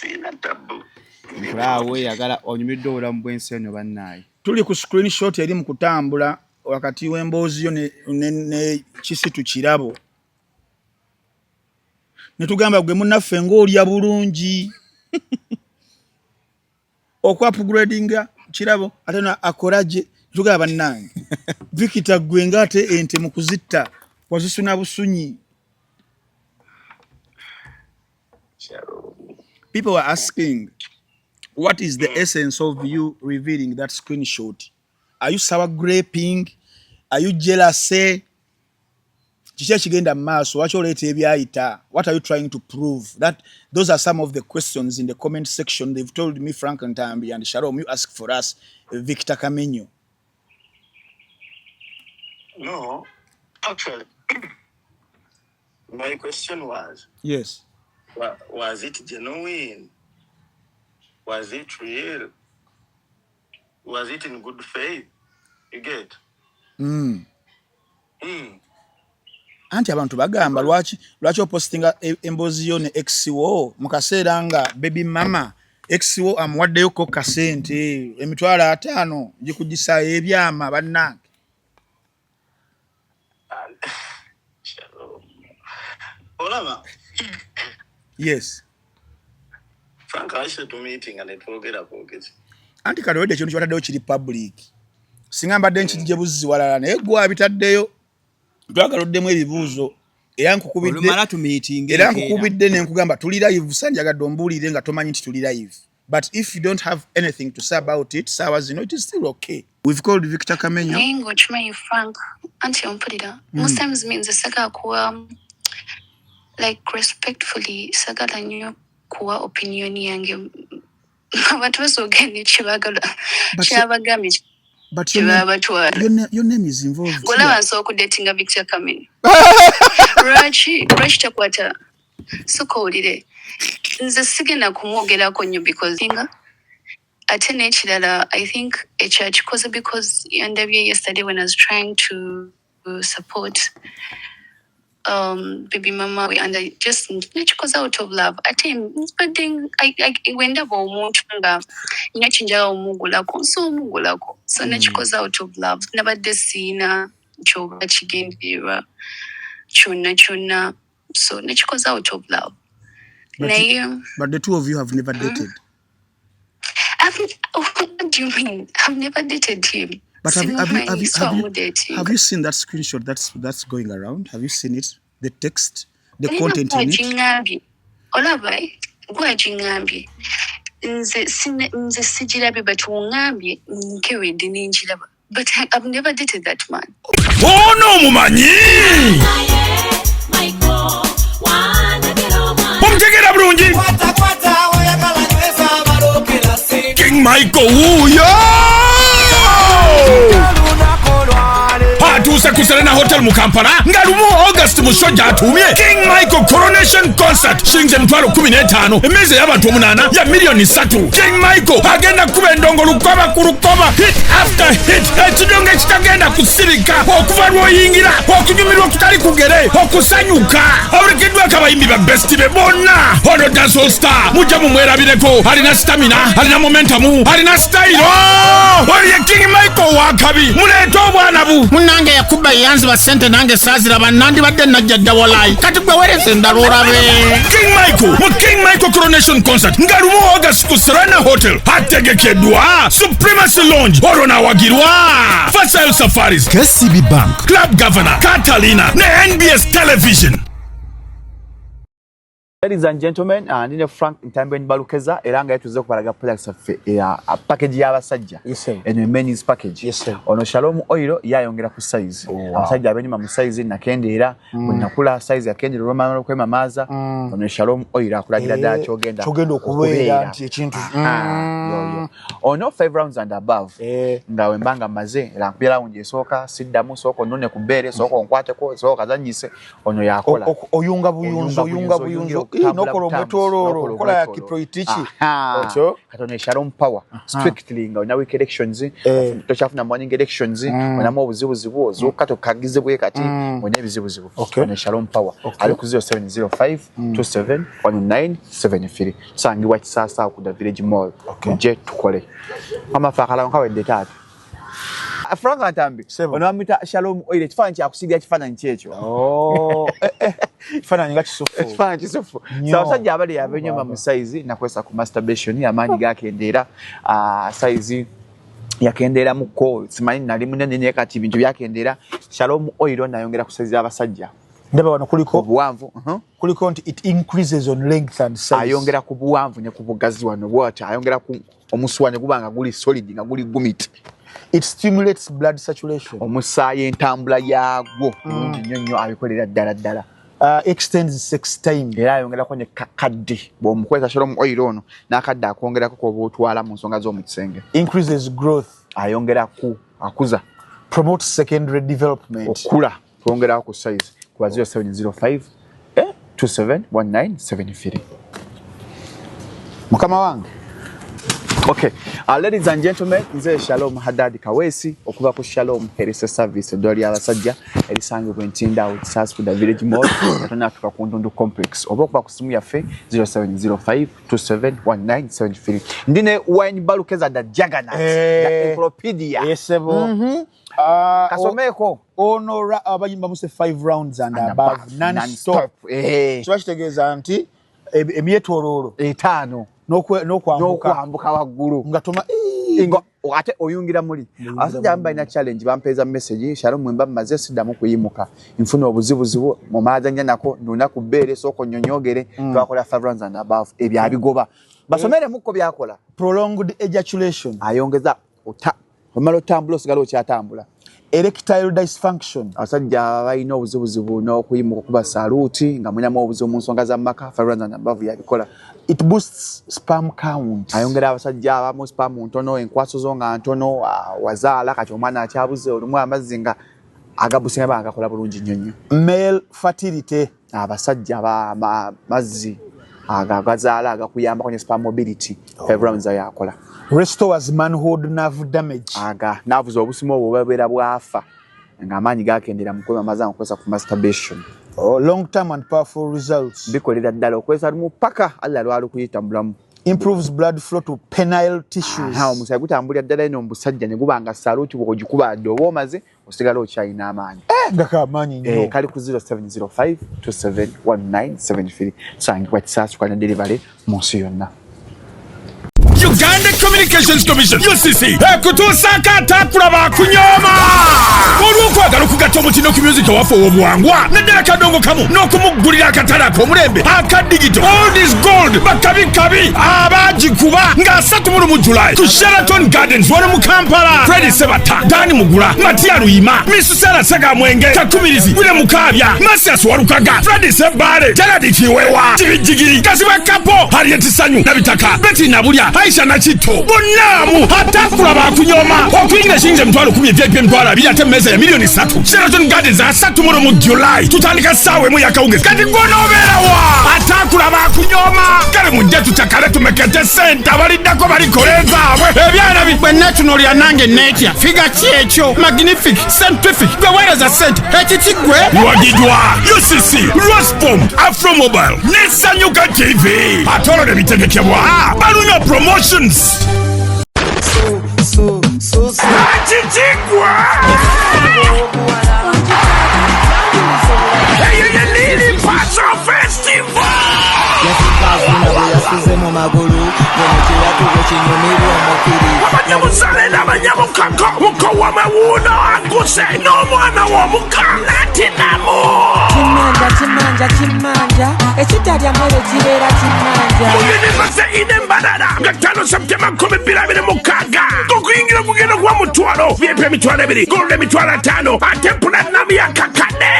Siina tabu. Nkulaawe yagala onyumiddwa obulamu bw'ensi eno bannaaye. Tuli ku screenshot eri mu kutambula wakati w'emboozi yo ne Kisitu Kirabo. Ne tugamba gwe munnaffe ng'olya bulungi. Oku upgradinga Kirabo ate na akoraje tugamba bannange. Victor gwe ng'ate ente mu kuzitta wazisuna busunyi. People were asking, what is the essence of you revealing that screenshot? Are you sour graping? Are you jealous? Kiki ekigenda mu maaso? Lwaki oleeta ebyayita? What are you trying to prove? That those are some of the questions in the comment section. They've told me, Frank Ntambi and Shalom, you ask for us, Victor Kamenyo. No, actually, my question was, Yes. was it genuine? Was it real? Was it in good faith? You get? Anti abantu bagamba lwaki opostinga emboozi yo ne ex wo mu kaseera nga baby mama ex wo amuwaddeyo ko kasente 50,000 gikugisaayo ebyama bannange. Olaba? Yes. Frank, I should do meeting and it will get up. Anti kati wedde ekintu ky'otaddeyo kiri public. Singa mbadde nkijje buzzi walala naye gwe abitaddeyo. Twagala oddemu ebibuuzo. Era nkukubidde Olumala tu meeting era enkeera. nkukubidde ne nkugamba tuli live, sandyagadde ombuulire nga tomanyi nti tuli live. But if you don't have anything to say about it, saawa zino, it is still okay. We've called Victor Kamenyo. Naye ng'okimanyi Frank, anti ompulira. Most times means sagala kuwa, like respectfully, sagala nnyo kuwa opinion yange. Abantu basoogenda ekibagala, But kyabagambye But kyebabatwala. your name is involved. Ng'olaba nsobola okudatinga Victor Kamenyo. Lwaki takwata? Sooka owulire. Nze sigenda kumwogerako nnyo because nga ate n'ekirala, I think ekyo akikoze because yandabye yesterday when I was trying to support baby mama we, and I just nakikoze out of love. Ate mbadde we ndaba omuntu nga nina kye njagala omugulako, nsobola omugulako. So nakikoze out of love. Nabadde siina kyoba kigendererwa kyonna kyonna. So nakikoze out of love. But Naye the two of you have never dated. What do you mean? I've never dated him. But So I'm dating. have you seen that screenshot that's going around? Have you seen it? The text, the Nina content in it? gwagiŋŋambye. Olaba, gwagiŋŋambye. Nze sigirabye, but oŋŋambye nkewedde ne ngiraba. But I've never dated that man. Ono omumanyi? Omutegeera bulungi? King Michael wuuyo! Atuuse ku Serena Hotel mu Kampala nga lumu August Musojja atuumye King Michael Coronation Concert shilingi 15,000, emmeeza ey'abantu 8 ya miliyoni 3. King Michael agenda kukuba endongo lukoba ku lukoba, hit after hit, ekidongo ekitagenda kusirika okuva lw'oyingira, okunyumirwa okutali kugere, okusanyuka. Awulikiddwako abayimbi ba best be bonna. Ono dancehall star mujja mumwerabireko, alina stamina, alina momentum, alina style. Oyo ye King Michael wakabi, muleete obwana bu Munnange yakuba yanziba ssente nange saaziraba, nandibadde najja dda walayi, kati gwe weereza endala olabe. King Michael mu King Michael Coronation Concert nga lumu August ku Serena Hotel, ategekeddwa Supremacy Lounge, olwo n'awagirwa Fasail Safaris, KCB Bank, Club Governor Catalina ne NBS Television. Ladies and gentlemen, ndine Frank Ntambi Balukeza era nga yatuze okubalaga products affe ya package y'abasajja. Yes, sir. Eno men's package. Yes, sir. Ono Shalom Oil yayongera ku size. Abasajja abenyuma mu size nakendeera, bwe nakula size yakendeera olw'amala okwemamaaza. Ono Shalom Oil akulagira ddala ky'ogenda Ky'ogenda okubeera nti ekintu. Yoyo. Ono 5 rounds and above. Nga we mbanga mmaze era nkubye round esooka siddamu, sooka onnone ku bbeere, sooka onkwateko, sooka kazannyise. Ono yakola. Oyunga buyunzi, oyunga buyunzi. Nokola omwetoloolo, okola ya kiproitiki otyo. Katono Shalom Power strictly nga olina weak erections, tokyafuna morning erections, olinamu obuzibuzibu, ozuuka tokagize bwe kati, olina ebizibuzibu. Ono Shalom Power ali ku 0705 27 1973, tusangibwa Kisaasa ku The Village Mall. Mujje tukole amafe akalawo kawedde. Taata Frank Ntambi, ono bamuyita Shalom Oil. Ekifaananyi kyakusiiga, ekifaananyi kyekyo. Oh, ekifaananyi nga kisufu. Ekifaananyi kisufu. So abasajja abali abenyoma mu size nakwesa ku masturbation, amaanyi gakendeera, size yakendeeramuko, simanyi nali munene naye kati bintu byakendeera. Shalom Oil nayongera ku size y'abasajja. Ndaba wano kuliko obuwanvu. Kuliko nti it increases on length and size. Ayongera ku buwanvu ne ku bugazi wano bwati, ayongera ku omusuwa ne guba nga guli solid, nga guli gumit. It stimulates blood circulation. Omusaayi entambula yaagwo bulungi nnyo nnyo, abikolera ddala ddala. Extends sex time. Era ayongerako ne kakadde bw'omukozesa Shalom Oil ono, n'akadde akwongerako koba otwala mu nsonga z'omu kisenge. Increases growth. Ayongera ku akuza. Promotes secondary development. Okula twongerako ku size kuba 0705 271973. Mukama wange. Okay, ladies and gentlemen, nze Shalom Haddad Kaweesi okuva ku Shalom Health Service, eddwaliro ly'abasajja erisangibwa Entinda awo Kisaasi ku The Village Mall, tonatuuka ku Ndundu Complex, oba okuba ku simu yaffe 0705 271973. Ndi ne Wine Balukeza the Juggernaut, the encyclopedia. Yesebo. Kasomeeko. Ono abayimba muse 5 rounds and above non stop. Kiba kitegeeza nti emyetoloolo 5 n'okwambuka waggulu nga toma nga ate oyungira muli. Abasajja abamu balina challenge, bampeeza message, "Shalom, mwemba mmaze siddamu kuyimuka, nfuna obuzibuzibu mu maazanya nako lunaku bbeere, sooka onnyonyoogere." Twakola 5 rounds and above, ebyo abigoba. Basomeremukko byakola. Prolonged ejaculation. Ayongeza omala otambula, osigala okyatambula. Erectile dysfunction. Abasajja balina obuzibuzibu n'okuyimuka okuba saluti nga mulinamu obuzibu mu nsonga za maka, 5 rounds and above yabikola. It boosts sperm count. Ayongera abasajja abamu sperm ntono, enkwaso zo nga ntono, wazaala kati omwana akyabuze, olumu amazzi nga agabusinga banga gakola bulungi nnyo nnyo. Male fertility. Abasajja mazzi agazaala agakuyambako ne sperm mobility, 5 rounds yakola. Restores manhood nerve damage. Aga nerves obusimu obwo bubeera bwafa ng'amaanyi gakendera mu kwemamaza nga kukozesa ku masturbation. Oh, long term and powerful results. Bikolera ddala okozesa lumu paka Allah lwalukuyita mu bulamu. Improves blood flow to penile tissues. Omusaayi gutambulira ddala eno mu busajja ne guba nga saluti, bw'ogikuba dde oba omaze osigala okyalina amaanyi. Nga kamaanyi nnyo. Kali ku 0705 271973, tusangibwa Kisaasi kwa delivery mu nsi yonna. Uganda Communications Commission UCC ekutuusaako ataakula bakunyooma olw'okwagala okugatta omutindo ku music owaffe ow'obuwangwa, naddala kadongo kamu, n'okumuggulira akatale ak'omulembe aka digital. Old is gold, bakabikabi abaagikuba nga 31 July ku Sheraton Gardens wano mu Kampala. Fredi Sebata, Dani Mugula, Matia Luyima, Misusera Segamwenge, Kakumirizi Wile, Mukabya Masias Walukaga, Fredi Sebale, Gerard Kiwewa, Jigijigiri Kazibwe Kapo, Harriet Sanyu Nabitaka, Betty Nabulya, Aisha Nakitto, bonnaamu atakula bakunyoma. Okuyingira ekiyinza 100,000, evyaipi 20,000, ate emmeeza ya miliyoni 3. Sheraton Gardens, 31 July, tutandika ssaawa 1 yakawungezi. Kati gwonoobeerawa atakula bakunyoma? Kale mujje tucakale, tumekete sente, abaliddako balikola ezaabwe ebyana bi Bwe neetunuulira nange neetya, figure ki ekyo? Magnific, scientific, gwe weereza sente ekiki gwe? Wagidwa UCC, Roscom, Afromobile ne Sanyuka TV. Ate olwo ne bitegekebwa Baluna Promotions. Kikigwa eyo ye Lili Paso Festival. Yasize mu magulu ngono kiratu bwe kinyumirwa omukiri. Abanyamusale n'abanyamukako mukowa mawuuno aguse n'omwana w'omuka natinamu. Kimanja, kimanja, kimanja, ekitalya mmere kibeera kimanja. Mu University ine Mbarara nga 5 Septemba 2026. Okuyingira kugenda kuba 500,000, VIP 20,000, gold 50,000, ate platinum yakakadde.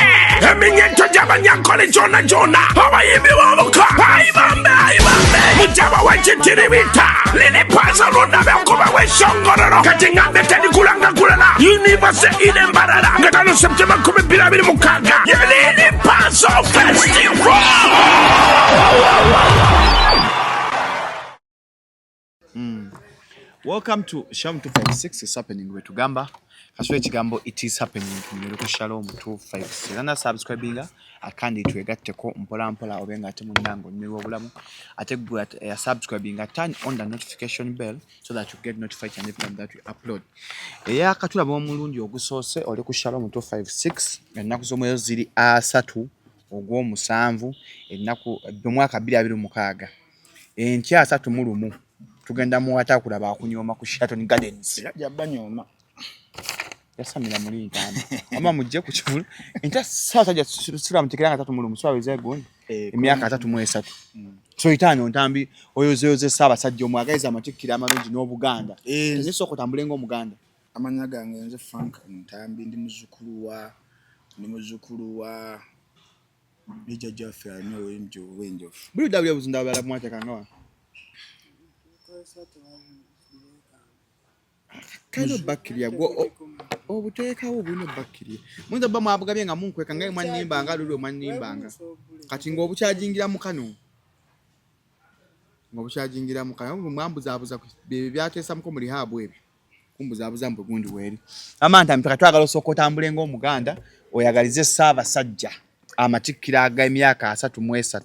Eminyeto gy'abanyankole gyonna gyonna, abayimbi b'omuka, ayibambe ayibambe, mujaba wa Ekitiribita Lili Pazo olunnabe okubawo essongololo kati ŋŋambe terikulanga kulala University in Mbarara nga 5 September 2026 ye Lili Pazo Festival. Welcome to Shalom 256. It's happening wetugamba kasula ekigambo it is happening nero ku Shalom 256 era na subscribinga akandi twegatteko mpola mpola obe nga ate munnange onyumirwa obulamu ate gwe subscribinga, turn on the notification bell so that you get notified every time that we upload. Eyakatulaba omulundi ogusoose, oli ku Shalom 256. Ennaku z'omwezi ziri 30 ogw'omusanvu, ennaku omwaka 2026. Enkya 31 tugenda muwata kulaba akunyooma ku Sheraton Gardens. Era jabbanyooma. Yasamira muli Ntambi ama mujje ku kivulu enkya Ssaabasajja sula mutekera nga 31 swabiza egundi emyaka 33 so itaano. Ntambi oyozeyoze Ssaabasajja, omwagaliza amatikkira amalungi n'Obuganda. Nze sooka otambule ng'Omuganda. Amanya gange nze Frank Ntambi, ndi muzzukulu wa jjajja waffe ani ow'enjovu ow'enjovu. Buli dda buli obuzinda bulala mwatekanga wano kalina obbakirya gwe obuteekawo bulina obbakirya. Muyinza obba mwabugabye nga munkweka nga mwanimbanga luli omwanimbanga kati ng'obukyajingira mu kano ng'obukyajingira mu kano mwambuzaabuza byebyo byateesamuko mu rehab ebyo kumbuzaabuza mbwe gundi weeri amanta mpeka. Twagala osooka otambule ng'Omuganda oyagalize Ssaabasajja amatikkira ag'emyaka 33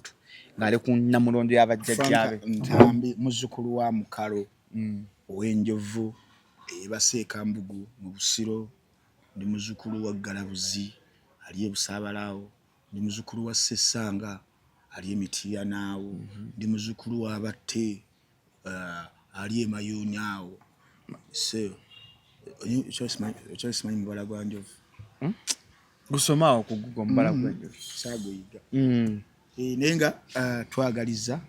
ng'ali ku nnamulondo y'abajjajjaabe. Frank Ntambi, muzzukulu wa Mukalo ow'enjovu eyebase Kambugu mu Busiro. Ndi muzzukulu wa Galabuzi ali e Busaabalaawo. Ndi muzzukulu wa Ssessanga ali e Mityana awo. Ndi muzzukulu wa Batte ali e Mayuuni awo. So okyali simanyi mubala gwa njovu. Gusomaawo ku Google omubala gw'enjovu. Saaguyiga. Naye nga twagaliza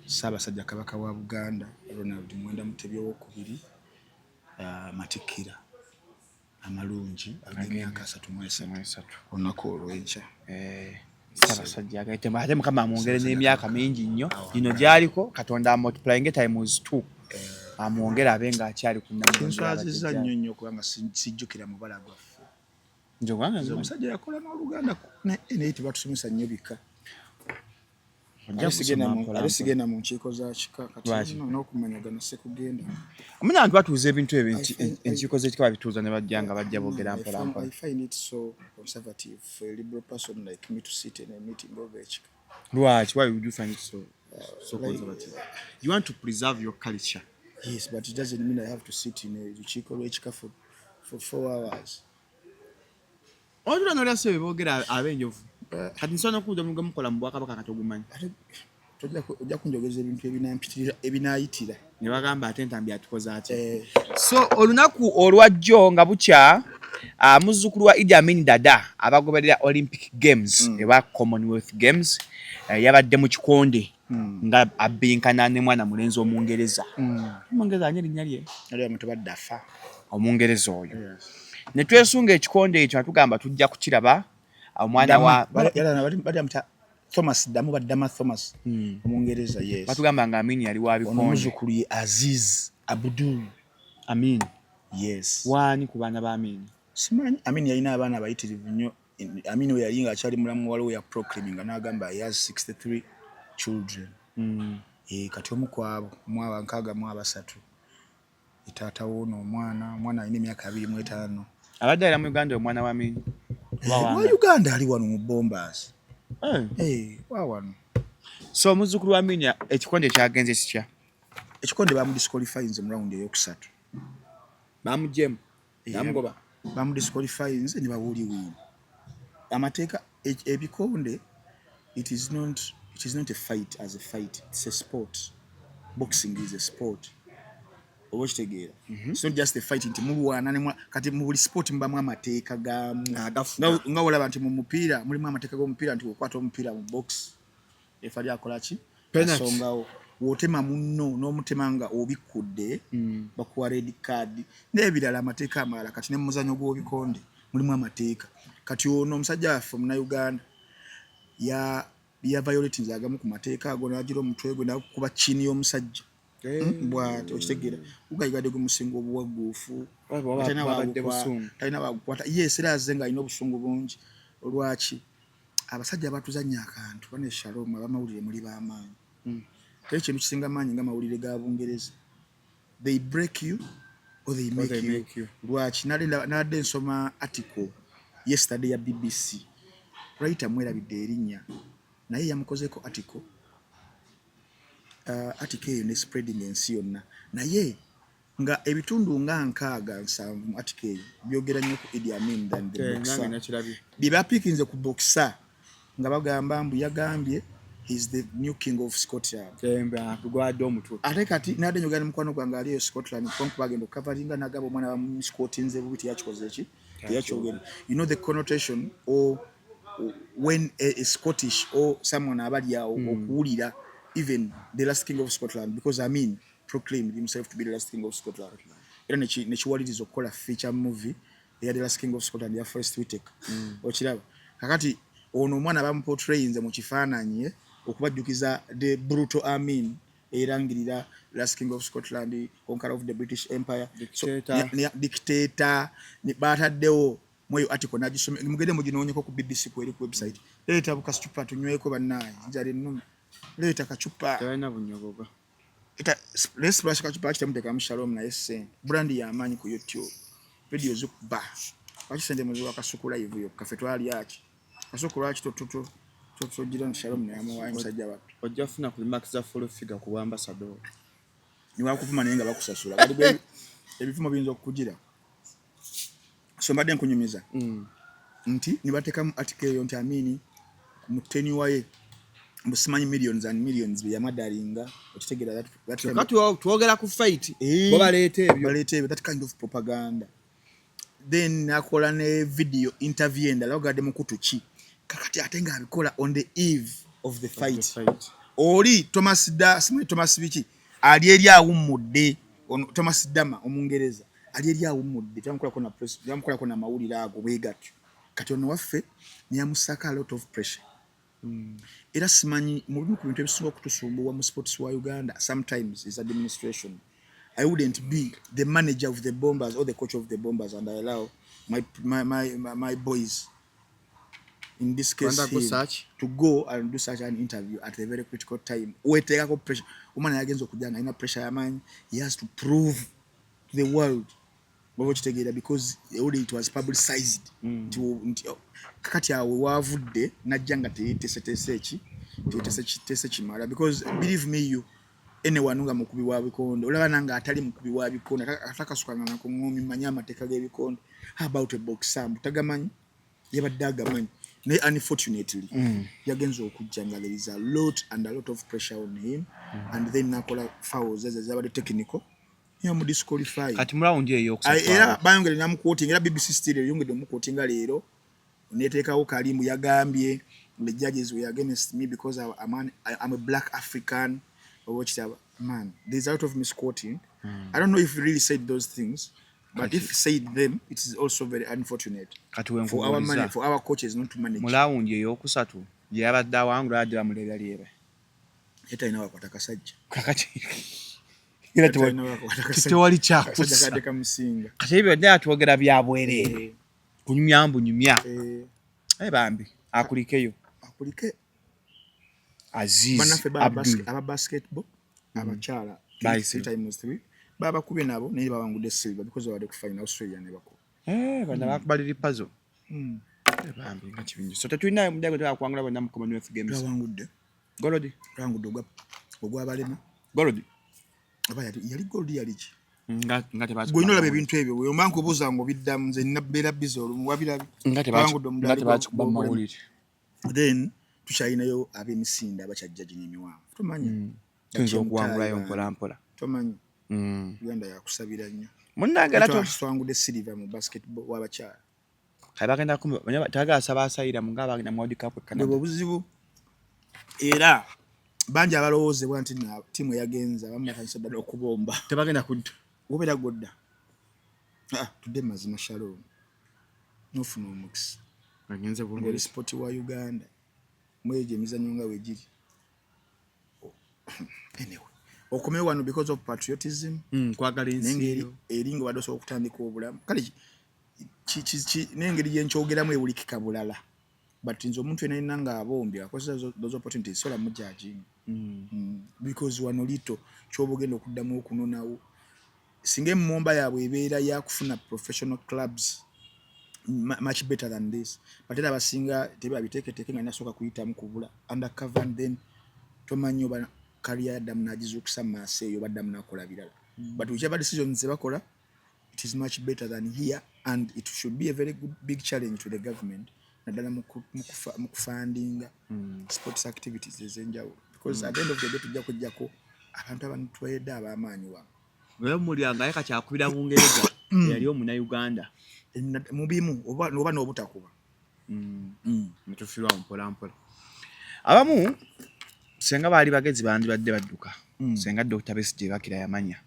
Ssaabasajja Kabaka wa Buganda Ronald Mwenda Mutebi owokubiri matikkira amalungi ag'emyaka 33 olunaku olw'enkya. Ssaabasajja agaite ate Mukama amwongere n'emyaka mingi nnyo gino gy'aliko. Katonda amultiplyinge times two, amwongere abe ng'akyali ku nnamulondo Kinswazizza y'abajjajjaabe. nnyo nnyo kubanga sijjukira mubala gwaffe. Nze obwange Nze nzimanyi. Omusajja yakola n'Oluganda naye tebatusomesa nnyo bika. Ojja Ate sigenda kusoma mpola ate mpola. sigenda mu nkiiko za kika kati. Lwaki? No, n'okumanyagana sekugenda. Omanyi abantu batuuza ebintu ebyo enkiiko z'ekika babituuza ne bajja nga bajja boogera mpola mpola. I find it so conservative for a liberal person like me to sit in a meeting of ekika. Lwaki? Why would you find it so conservative? You want to preserve your culture. Yes, but it doesn't mean I have to sit in a lukiiko lw'ekika for 4 hours. Otula nolya si ebyo boogera ab'enjovu. Kati nsobola n'okubuuza omulimu gwe mukola mu bwakabaka kati ogumanyi. Ate ojja kunjogeza ebintu ebinampitirira ebinaayitira. Ne bagamba ate Ntambi atukoze atya? Eh. So olunaku olwajjo nga bukya, muzzukulu wa Idi Amin Dada abagoberera Olympic Games eba Commonwealth Games, yabadde mu kikonde nga abbinkana ne mwana mulenzi Omungereza. Omungereza ani erinnya lye? Ali amutuba Ddafa. Omungereza oyo ne twesunga ekikonde ekyo nga tugamba tujja kukiraba omwana wa Bali amuta Thomas Ddamu, baddama Thomas Omungereza, yes. Batugamba nga Amin yali wa Ono bikonde. Muzzukulu ye Aziz Abdul. Amin? Yes. Waani ku baana ba Amin? Simanyi. Amin yalina abaana abayitirivu nnyo. Amin we yali ng'akyali mulamu waliwo ya proclaiming n'agamba he has 63 children. Kati omu ku abo mu 63 taata woono omwana, omwana alina emyaka 25. Abadde alira mu Uganda omwana wa Amin? Oba Wa wanga? Uganda, ali wano mu Bombers. Wa wano. So omuzzukulu wa Amin ekikonde kyagenze kitya? Ekikonde bamudisqualifyinze mu round eyokusatu. Bamugyemu namugoba? Bamudisqualifyinze ne bawuli win. Amateeka ebikonde it is not a fight as a fight, it's a sport. Boxing is a sport, oba okitegeera? It's not just a fight nti mulwana kati mu buli sport mubamu amateeka gaamu. Nga olaba nti mu mupiira mulimu amateeka g'omupiira nti okwata omupiira mu box efa lyakola ki? Penalty. Asongawo. Wotema munno n'omutema nga obikkudde bakuwa red card n'ebirala, amateeka amalala. Kati ne mu muzannyo gw'obikonde mulimu amateeka. Kati ono omusajja waffe Omunauganda ya Bya violating agamu ku mateeka ago, n'agira omutwe gwe n'akuba chini y'omusajja. Bw'ati okitegeera, gugayigadde gumusinga obuwagguufu. Oba Talina babadde busungu. Talina wagukwata. Yes, era azze nga alina obusungu bungi. Olwaki abasajja batuzannya akantu bane? Shalom, abamawulire muli b'amaanyi. Teri kintu kisinga maanyi nga mawulire ga Bungereza. They break you or they make they you. Make you. Lwaki nabadde nsoma article yesterday ya BBC, writer mwerabidde erinnya, naye yamukozeeko article. Article eyo ne spreading ensi yonna, naye nga ebitundu nga 67 mu article eyo byogera nnyo ku Idi Amin than the Eh, boxer. nange nakirabye. Bye bapiikinze ku boxer nga bagamba mbu yagambye he's the new king of Scotland. Gwadde omutwe. Ate kati nadde njogera ne mukwano gwange ali eyo Scotland, kuba bagenda okukavaringa, nagamba omwana bamusquotinze bubi, teyakikoze eki, teyakyogera. You know the connotation or when a Scottish or someone abali awo okuwulira even the last king of Scotland, because Amin proclaimed himself to be the last king of Scotland, era nekiwaliriza okukola feature movie eya The Last King of Scotland ya Forest Whitaker. Okiraba kakati ono omwana bamuportrayinze mu kifaananyi, okubajjukiza the brutal Amin erangirira last king of Scotland, conqueror of the British Empire. So, Dictator. Dictator bataddewo mweyo article, nagisome, mugende muginoonyeko ku BBC, kweri ku website. Leeta bukasupa tunyweko, bannaye, njala ennuma. Leeta kacupa. Tebalina bunyogoga. Splash kacupa kitemuteekamu Shalom, naye sente brand y'amaanyi ku YouTube video zikuba. Lwaki sente muziwa Kasuku live yokka, ffe twali aki? Kasuku lwaki togira nti Shalom nayamuwaayo musajja wattu? Ojja kufuna ku remarks za full figure ku bwambassador. Niwakuvuma naye nga bakusasula. Kati gwe ebivumo biyinza okukugira. So mbadde nkunyumiza nti nibateekamu article eyo nti Amini mu tenure ye mbu simanyi millions and millions bye yamadalinga. Okitegeera that kind Kyokka twogera ku fight, Eh, bo baleeta ebyo. Baleeta ebyo, that kind of propaganda. Then nakola ne video interview endala, ogadde mukutu ki kakati, ate ng'abikola on the eve of the fight. Fight. Oli Thomas da simanyi Thomas biki ali eri awummudde. Ono Thomas Dama Omungereza ali eri awummudde, tebamukolako na press, tebamukolako na mawulire ago bwe gatyo. Kati ono waffe neyamusaka a lot of pressure. Era simanyi, mu bimu ku bintu ebisinga okutusumbuwa mu sports wa Uganda sometimes is administration. I wouldn't be the manager of the Bombers or the coach of the Bombers and I allow my boys, in this case Undergo him, such? to go and do such an interview at a very critical time. Weteekako pressure. Omwana yagenza okujja nga alina pressure y'amaanyi. He has to prove to the world, baba okitegeera, because already it was publicized nti oh, kakati awo waavudde najja nga teyeteeseteese eki, teyeteeseteese kimala, because believe me you, anyone nga mukubi wa bikonde, olaba nange atali mukubi wa bikonde atakasukanga nako ŋŋomi, mmanyi amateeka g'ebikonde. How about a boxer? Mbu tagamanyi, yabadde agamanyi, naye unfortunately yagenza okujja nga there is a lot and a lot of pressure on him, and then nakola fouls ezo ezabadde technical, yamudisqualify. Kati mu round eyo Era bayongere namuquoting, era BBC still eyongedde omuquotinga leero, neteekawo kalimbu yagambye the judges were against me because I'm a black African, oba okitaba. Man, there's a lot of misquoting. I don't know if he really said those things, but if he said them, it is also very unfortunate Kati for our wenkubuuliza money, for our coaches not to manage. Mu round eyokusatu gye yabadde awangula, yadde bamuleebyaleeba. Ye talina wakwata kasajja. Kakati Ye talina wakwata kasajja. tewali Kasajja kyakussa. kadde kamusinga. Kati ebyo byonna atwogera bya bwereere, kunyumya mbunyumya. Eh, aye bambi akulikeyo. Akulike. Aziz Bannaffe Abdul. aba basketball abakyala, Bayise. 3 times 3 babakubye nabo, naye babangudde silver because babadde ku final, Australia ne bakuba. Eh, bano bakubalira puzzle. Bambi nga kibingi. So tetulinayo muddago tebakwangula bonna mu Commonwealth Games. Twawangudde. Gold. Twawangudde ogwabalema. Gold. Oba yali gold, yali ki? Nga tebakikuba. Gwe olina olaba ebintu ebyo, bwe mba nkubuuza ng'obiddamu, nze nina beera busy olumu wabirabye. Nga Twawangudde omudaali nga tebakikuba mu gw'obulema. mawulire. Then tukyalinayo ab'emisinde abakyajja gino emiwanvu, tomanyi. Tuyinza okuwangulayo mpola mpola. Tomanyi. Uganda yakusabira nnyo. Munnange era Twawangudde silver mu basketball w'abakyala. Kale bagenda tagala saba asayira mu nga bagenda mu World Cup e Canada. Bwe buzibu, era bangi abalowoozebwa nti na ttiimu eyagenze, abamu batandise ddala okubomba. Tebagenda kudda. Wobeera godda. Ah, tudde mu mazima, Shalom, nofuna omukisa Agenze ng'oli bulungi. sport wa Uganda. Mu egyo emizannyo nga wegiri, anyway, okomewo wano because of patriotism. Kwagala naye ensi ngeri yo. Eri nga obadde osobola okutandika obulamu, kale n'engeri gyenkyogeramu ewulikika bulala, but nze omuntu yenna yenna ng'abombye akozesa those opportunities, sola mujudginga because wano lito kyoba ogenda okuddamu okunonawo, singa emmomba yaabwe ebeera yakufuna professional clubs much better than this. But era abasinga tebabiteeketeeke nga nasooka kuyitamu kubula undercover and then tomanyi oba career yaddamu nagizuukusa mu maaso eyo, baddamu nakola birala. But whichever decisions zebakola, it is much better than here, and it should be a very good, big challenge to the government, naddala mu kufundinga sports activities ez'enjawulo, because at the end of the day tujja kujjako abantu abantuweredde ab'amaanyi wano. Era mulyanga aye kakyakubira Bungereza eyali omunauganda. Mu bimu oba n'obutakuba. Netufiirwa mpola mpola. Abamu senga baali bagezi bandibadde badduka. Senga Dr Besigye bakira yamanya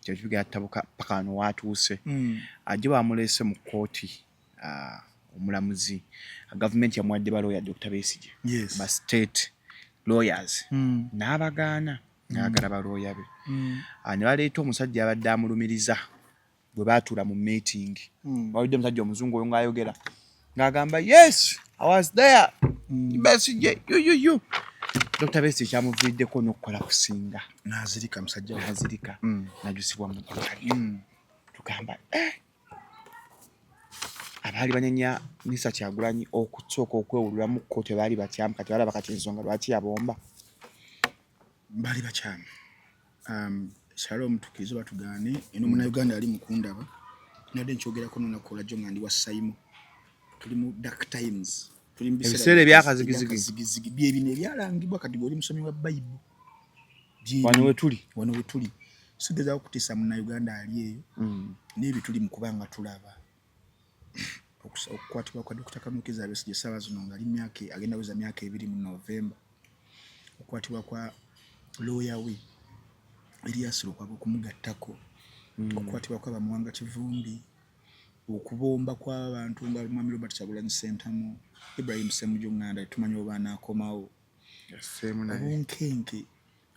kyekibigera tabuka paka wano watuuse. Ajje bamuleese mu kkooti, omulamuzi, gavumenti yamuwadde balooya Dr Besigye, ba state lawyers, n'abagaana n'agala balooya be. Ne baleeta omusajja abadde amulumiriza bwe baatuula mu meeting. Wawulidde omusajja omuzungu oyo ng'ayogera ng'agamba, "Yes, I was there." Besigye you Dr Besigye kyamuviiriddeko n'okukola kusinga. Nazirika musajja we. Nazirika, najusibwa mu ggwanga lyo. Tugamba, eh, abaali banyenya Mr Kyagulanyi okusooka okwewululamuko tebaali bakyamu. Kati balaba kati ensonga lwaki yabomba. Baali bakyamu. Shalom, tukkirize oba tugaane, eno munauganda ali mukundaba, nadde nkyogerako nonaku olwajjo nga ndi wa Saimo, tuli mu dark times, tuli mu Ebiseera ebyakazigizigi. Ebyakazigizigi bye bino ebyalangibwa. Kati gwe oli musomi wa Bayibuli. Wano wetuli. Wano wetuli. Sigezaako kutiisa munnayuganda ali eyo, naye bituli mu kuba nga tulaba okukwatibwa kwa Dr. Kizza Besigye essaawa zino nga ali myaka agenda weza myaka 2 mu November, okukwatibwa kwa looya we Erias Lukwago okumugattako, okukwatibwa kwa Bamuwanga Kivumbi, okubomba kw'abantu nga Mwami Robert Kyagulanyi Ssentamu, Ibrahim Ssemujju Nganda, tetumanyi oba anaakomawo. Yaseemu naye. Obunkenke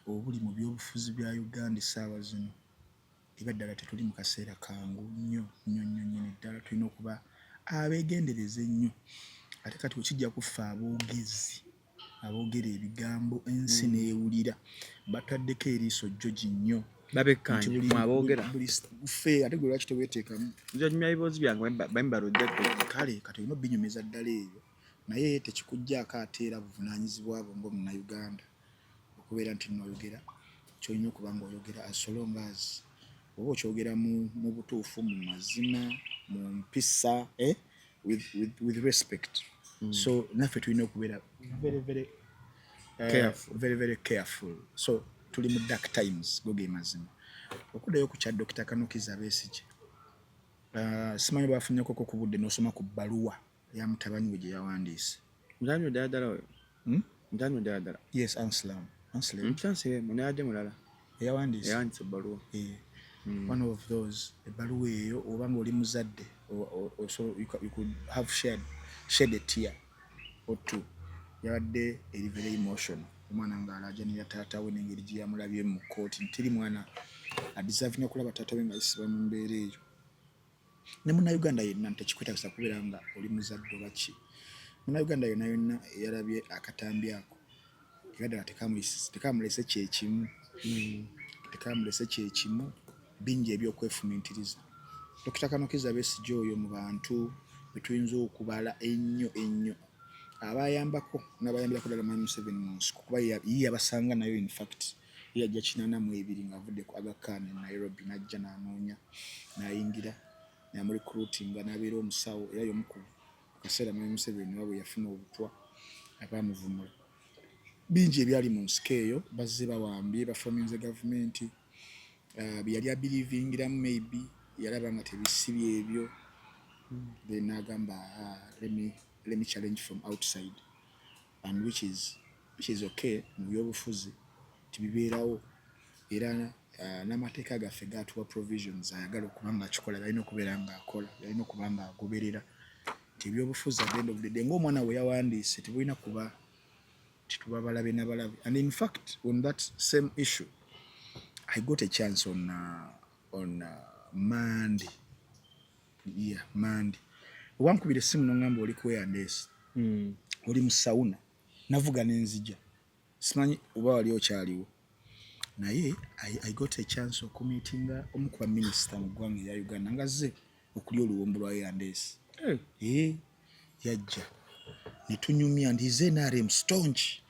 obuli mu byobufuzi bya Uganda essaawa zino, eba ddala tetuli mu kaseera kangu nnyo nnyo nnyo nnyini ddala. Tulina okuba abeegendereza ennyo. Ate kati wekijja kuffa aboogezi aboogera ebigambo ensi n'ewulira, bataddeko eriiso jjogi nnyo. Babekkanya. Nti Mwaboogera. Buli ffe, ate gwe lwaki teweeteekamu? Nze nyumya ebiboozi byange bambalodde. Kale kati olina obinyumiza ddala eyo, naye tekikuggyaako ate era buvunaanyizibwa bwo ng'omunnayuganda okubeera nti nno oyogera kyolina okuba ng'oyogera, as so long as oba okyogera mu butuufu, mu mazima, mu mpisa, eh? With respect. So naffe tulina okubeera very very Careful. very very careful. So tuli mu dark times, go ge mazima. Okuddayo ku kya Dr. Kizza Besigye, simanyi bafunyeko ku budde n'osoma ku bbaluwa ya mutabani we gye yawandiise. Mutabani ddala ddala oyo? Hmm? Mutabani ddala ddala? Yes, Anselm, Anselm. Mutansire munayadde mulala. Eyawandiise. Eyawandiise ebbaluwa. Eh, one of those ebbaluwa eyo, oba nga oli muzadde so you could have shed a tear or two. Yabadde eri very emotional, omwana ng'alaajanira taata we n'engeri gye yamulabye mu kkooti, nti teri mwana adeservinga kulaba taata we ng'ayisibwa mu mbeera eyo. Ne munnayuganda yenna, tekikwetagisa kubeera nga oli muzadde oba ki, munnayuganda yonna yonna eyalabye akatambi ako era ddala tekamulese kyekimu, tekamulese kyekimu. Bingi ebyokwefumiitiriza. Dr. Kizza Besigye oyo mu bantu betuyinza okubala ennyo ennyo abayambako n'abayambirako ddala Mwami Museveni mu nsiko, kuba ye yabasanga nayo. In fact, ye yajja 82 ng'avudde ku Aga Khan e Nairobi, n'ajja n'anoonya n'ayingira namurecruitinga n'abeera omusawo, era y'omu ku kaseera Mwami Museveni wa bwe yafuna obutwa abaamuvumula. Bingi ebyali mu nsiko eyo, bazze bawambye, bafominze gavumenti, bye yali abelievingiramu maybe yalaba nga tebisibye ebyo, then n'agamba, "Ah, let me challenge from outside," and which is okay mu byobufuzi, tibibeerawo. Era n'amateeka gaffe gatuwa provisions, ayagala okuba nga akikola yalina okubeera ng'akola, yalina okuba ng'agoberera nti ebyobufuzi at the end of the day, ng'omwana we yawandiise, tebulina kuba Tituba balabe na balabe. And in fact, on that same issue, I got a chance on Monday. Yeah, Monday. Wankubira essimu n'ongamba oli ku A&S. Oli mu sauna. Navuga n'enzija. Simanyi oba wali okyaliwo. Naye I got a chance okumeetinga omu ku baminisita mu ggwanga erya Uganda nga azze okulya oluwombo lwa A&S. Hey. Eh, yajja. Ne tunyumya and he's NRM staunch.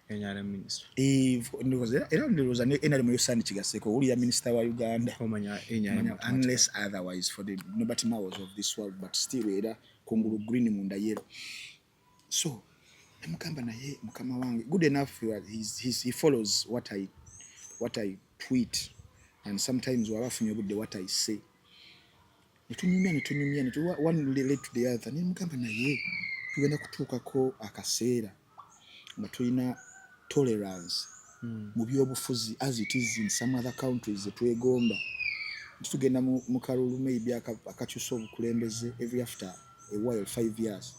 NRM minister. Eh, era ndowooza ne NRM yo sandi kigaseeko owulira minisita wa Uganda. Omanya NRM. Unless otherwise for the Norbert Maos of this world, but still era kungulu green, munda yellow. So nemugamba, naye mukama wange, good enough he follows what I tweet and sometimes waba afunye obudde what I say. Netunyumya, netunyumya, one led to the other. Nemugamba, naye tugenda kutuukako akaseera nga tulina tolerance mu byobufuzi as it is in some other countries zetwegomba, nti tugenda mu kalulu maybe akakyusa obukulembeze every after a while, 5 years,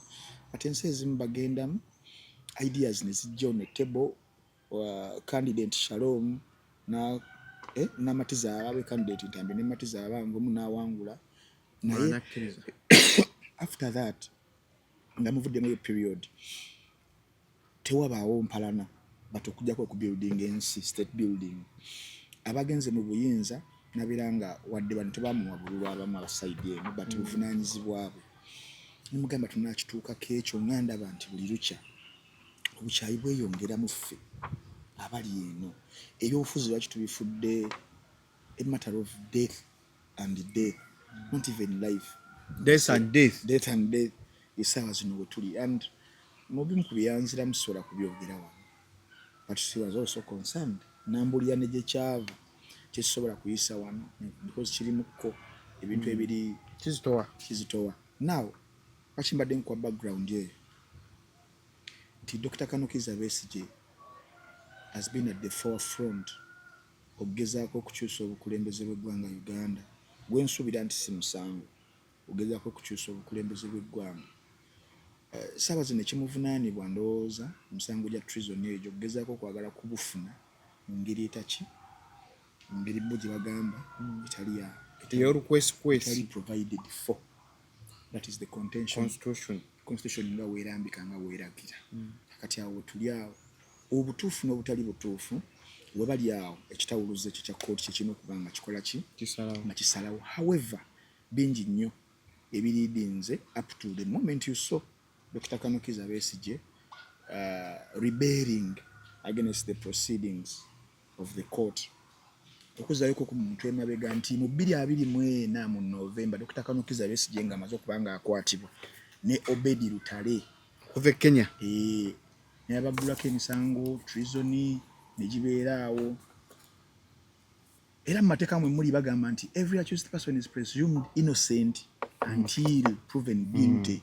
but ensi ezimu bagendamu, ideas ne zijja on the table, candidate Shalom na namatiza ababe, candidate Ntambi nematiza abange, omu n'awangula. Naye Nakkiriza. after that nga muvuddemu eyo period, tewabaawo mpalana, but okujjako okubuilding ensi, state building, abagenze mu buyinza nabeera nga wadde bano tebamuwa bululu, abamu aba side eno, but buvunaanyizibwa bwe. Nemugamba tunakituukako ekyo nga ndaba nti buli lukya obukyayi bweyongera mu ffe abali eno. Ebyobufuzi lwaki tubifudde a matter of death and death, not even life? Death and death. Death and death. Essaawa zino we tuli, and mu bimu ku byanziramu sobola kubyogera wano, but she was also concerned, nambulira ne gye kyava, kyekisobola kuyisa wano because kirimukko ebintu ebiri Kizitowa. Kizitowa. Now, lwaki mbadde nkuwa background eyo? Nti Dr. Colonel Kizza Besigye has been at the forefront okugezaako okukyusa obukulembeze bw'eggwanga Uganda, gwensuubira nti si musango ogezaako okukyusa obukulembeze bw'eggwanga. Saawa zino ekimuvunaanibwa, ndowooza musango gya treason egyo, okugezaako okwagala kubufuna mu ngeri etaki, mu ngeri bo gye bagamba etali Ey'olukwesikwesi. Etali provided for. That is the contention. Constitution. Constitution nga weerambika, nga weeragira. Kati awo tuli awo, obutuufu n'obutali butuufu we bali awo, ekitawuluzo ekyo kya kooti kyekirina okuba nga kikola ki? Kisalawo. Nga kisalawo. However, bingi nnyo ebiriidinze up to the moment you saw Dr. Colonel Kizza Besigye rebelling against the proceedings of the court. Okuzzaayoko ku muntu emabega nti mu 2024 mu November, Dr. Colonel Kizza Besigye nga amaze okuba nga akwatibwa ne Obedi Lutale kuva e Kenya. Eh, naye baggulako emisango treason ne gibeera awo. Era mu mateeka mwe muli bagamba nti every accused person is presumed innocent until proven guilty.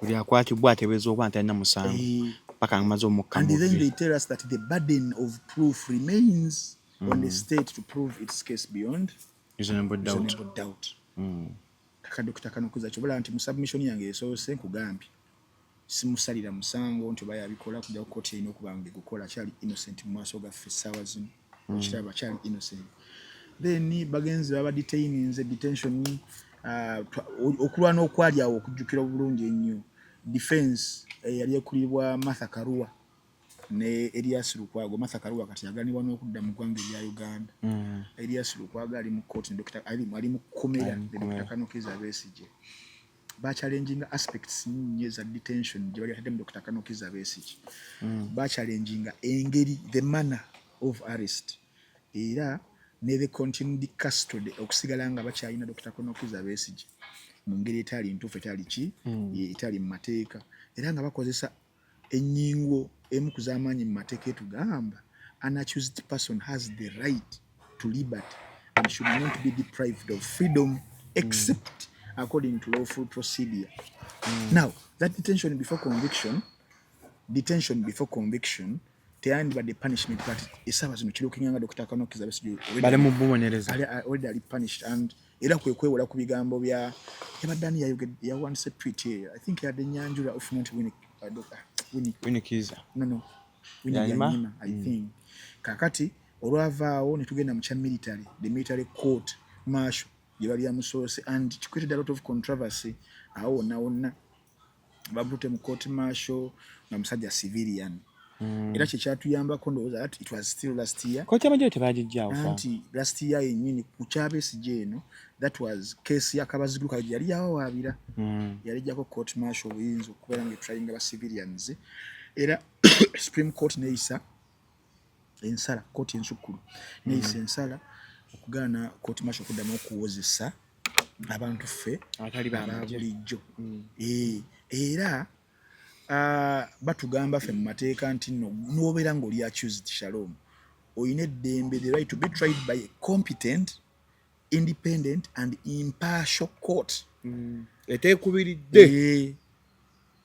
Buli akwatibwa ateeberezebwa okuba nti alina musango Eh, paka ngamaze omukka. And then they tell us that the burden of proof remains on the state to prove its case beyond reasonable doubt. Reasonable doubt. Kaka Dr. Kanokuza kyobola nti mu submission yange esoose nkugambye simusalira musango nti oba yabikola kujja ku kooti erina okuba nga egukola, akyali innocent mu maaso gaffe essaawa zino. Okiraba, akyali innocent. Then bagenzi baba detaininze, detention, okulwana okwali awo, okujjukira obulungi ennyo, defense yali ekulirwa Martha Karua ne Erias Lukwago. Martha Karua kati yaganibwa n'okudda mu ggwanga erya Uganda. Erias Lukwago ali mu kooti ne Dr. ali mu kkomera ne Dr. Colonel Kizza Besigye. Bachallenginga aspects nnyo eza detention gye bali bataddemu Dr. Colonel Kizza Besigye. Bachallenginga engeri, the manner of arrest, era ne the continued custody, okusigala nga bakyalina Dr. Colonel Kizza Besigye mu ngeri etaali ntuufu, etaali ki, etaali mu mateeka, era nga bakozesa ennyingo emu ku z'amaanyi mu mateeka etugamba an accused person has the right to liberty and should not be deprived of freedom except according to lawful procedure. Now, that detention before conviction, detention before conviction teyandibadde punishment, but essaawa zino kirookinga nga Dr. Colonel Kizza Besigye bali mu bubonereza. Already ali punished, and era kwe kwewola ku bigambo bya yabadde ani yawandise tweet eyo, I think yadde nyanjula, if not Winnie, Winnie Kiiza. No, Winnie Byanyima, I think. Kakati olwavaawo ne tugenda mu kya military, the military court martial gye bali yamusoose, and it created a lot of controversy awo wonna wonna. Babute mu court martial nga musajja civilian. Era kyekyatuyambako, ndowooza that it was still last year. Kooti amagye tebagijjaawo. Anti last year yennyini ku kya Besigye eno, that was case ya Kabaziguruka gye yali yawawaabira. Yali ejjako court martial obuyinza okubeera nga etryinga ba civilians, era Supreme Court neyisa ensala, kooti ensukkulu neyisa ensala okugaana court martial okuddamu okuwozesa abantu ffe aba bulijjo. Era batugamba ffe mu mateeka nti nno n'obeera ng'oli accused, Shalom, oyina eddembe, the right to be tried by a competent, independent and impartial court Eteekubiridde.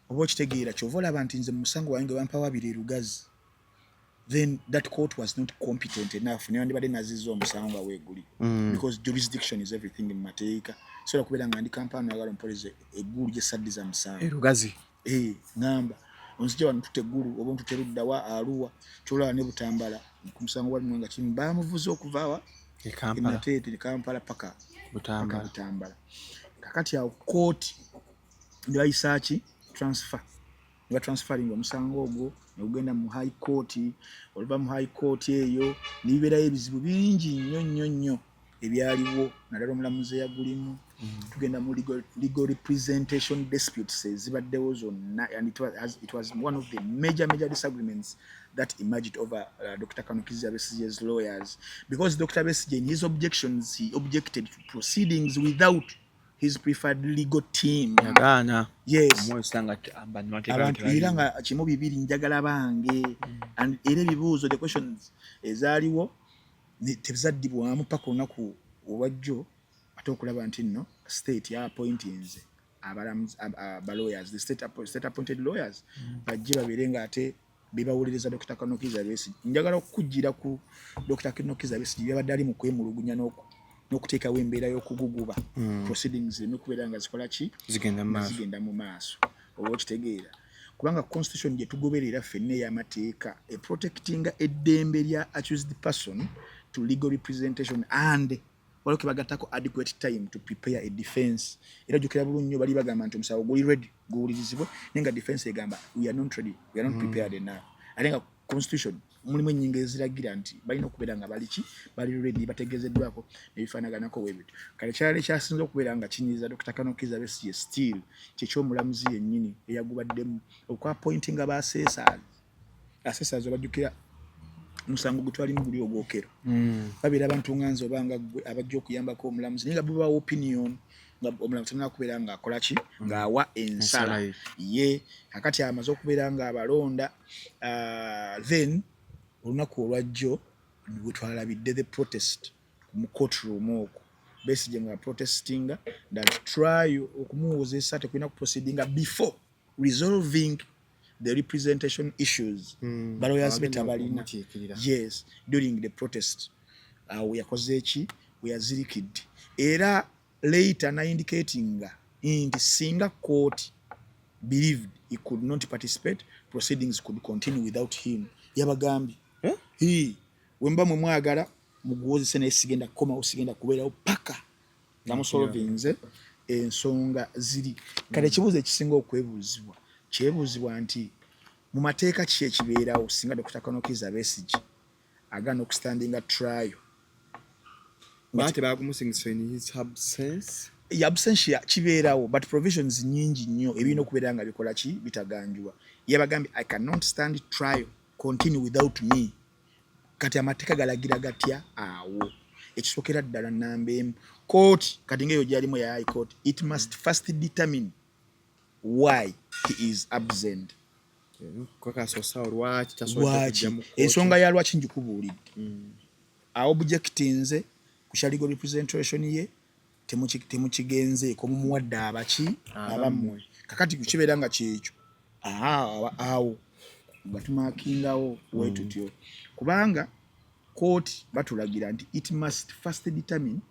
Oba okitegeera, kyova olaba nti nze mu musango wange bampawaabira e Lugazi, then that court was not competent enough, newandibadde nazizza omusango nga weeguli. Because jurisdiction is everything mu mateeka. Sobola kubeera nga ndi Kampala, nayagala ompolize eggulu gye saddiza musango. Erugazi. Ŋŋamba onzija wano tuta eggulu oba ontute luddawa Aluwa, kyolaba ne Butambala ku musango gwa nga kimu bamuvuze okuva wa Nateete, Kampala paka Butambala. Kakati awo kooti ne bayisa ki, transfer, ne batransferringa omusango ogwo ne gugenda mu High Court. Oluva mu High Court eyo ne bibeerayo ebizibu bingi nnyo nnyo nnyo ebyaliwo, naddala omulamuzi eyagulimu. Tugenda mu legal representation disputes ezibaddewo zonna, and it was one of the major, major disagreements that emerged over Dr. Colonel Kizza Besigye's lawyers, because Dr. Besigye, in his objections, he objected to proceedings without his preferred legal team. Yagaana. Yes. Omwosanga abantu era nga kimu bibiri, njagala bange. And era ebibuuzo, the questions ezaaliwo tezaddibwamu paka olunaku olwajjo, ate okulaba nti nno state yaappointinze aba lawyers, the state appointed lawyers bajje babeere nga ate bebawuliriza Dr. Colonel Kizza Besigye. Njagala okukujjira ku Dr. Colonel Kizza Besigye byabadde ali mu kwemulugunya n'okuteekawo embeera y'okuguguba proceedings ereme kubeera nga zikola ki, zigenda mu maaso. Oba okitegeera, kubanga constitution gye tugoberera ffenna ey'amateeka eprotectinga eddembe lya accused person to legal representation, and waliwo ke bagattako adequate time to prepare a defense. Era ojjukira bulungi nnyo bali bagamba nti omusango guli ready guwulirizibwe, naye nga defense egamba we are not ready, we are not prepared enough, ate nga constitution mulimu ennyingo eziragira nti balina okubeera nga baliki, bali ready, bategeezeddwako nebifaanaganako bwe bityo. Kale kyali ekyasinza okubeera nga kinyiiza Dr. Colonel Kizza Besigye still kyekyomulamuzi yennyini eyagubaddemu okwappointinga ba assessors. Assessors obajjukira musango gwe twalimu guli ogwokero babeera abantu nga nze oba nga ggwe abajja okuyambako omulamuzi, naye nga bubawa opinion nga omulamuzi talina kubeera ng'akola ki, ng'awa ensala ye. Kakati amaze okubeera ng'abalonda, then olunaku olwajjo bwe twalabidde the protest mu courtroom okwo, Besigye nga protestinga that trial okumuwozesa tekulina kuproceedinga before resolving the representation issues. Balawyers be tabalina. Yes, during the protest awo yakoze eki, weyazirikidde, era later naindicatinga nti singa court believed he could not participate, proceedings could continue without him. Yabagambye, eh? Wemba mwe mwagala muguwozese, naye sigenda kukomawo, sigenda kubeerawo paka nga musolvinze ensonga ziri. Kale ekibuuzo ekisinga okwebuuzibwa kyebuuzibwa nti mu mateeka ki ekibeerawo singa Dr. Colonel Kizza Besigye agaana okustandinga trial? Absentia kibeerawo, but provisions nyingi nnyo ebirina okubeera nga bikola ki, bitaganjulwa. Yabagambye, "I cannot stand trial, continue without me." Kati amateeka galagira gatya awo? Ekisookera ddala, namba emu, kooti kati ngaeyo gyalimu ya High Court, it must first determine why he is absent. Lwaki, ensonga ya lwaki njikubuulidde. Aobjectinze ku kya legal representation ye, temukigenzeeko, mumuwadde abaki abammwe. Kakati kibeera nga kyekyo awo nga tumakingawo wetutyo, kubanga kooti batulagira nti it must first determine,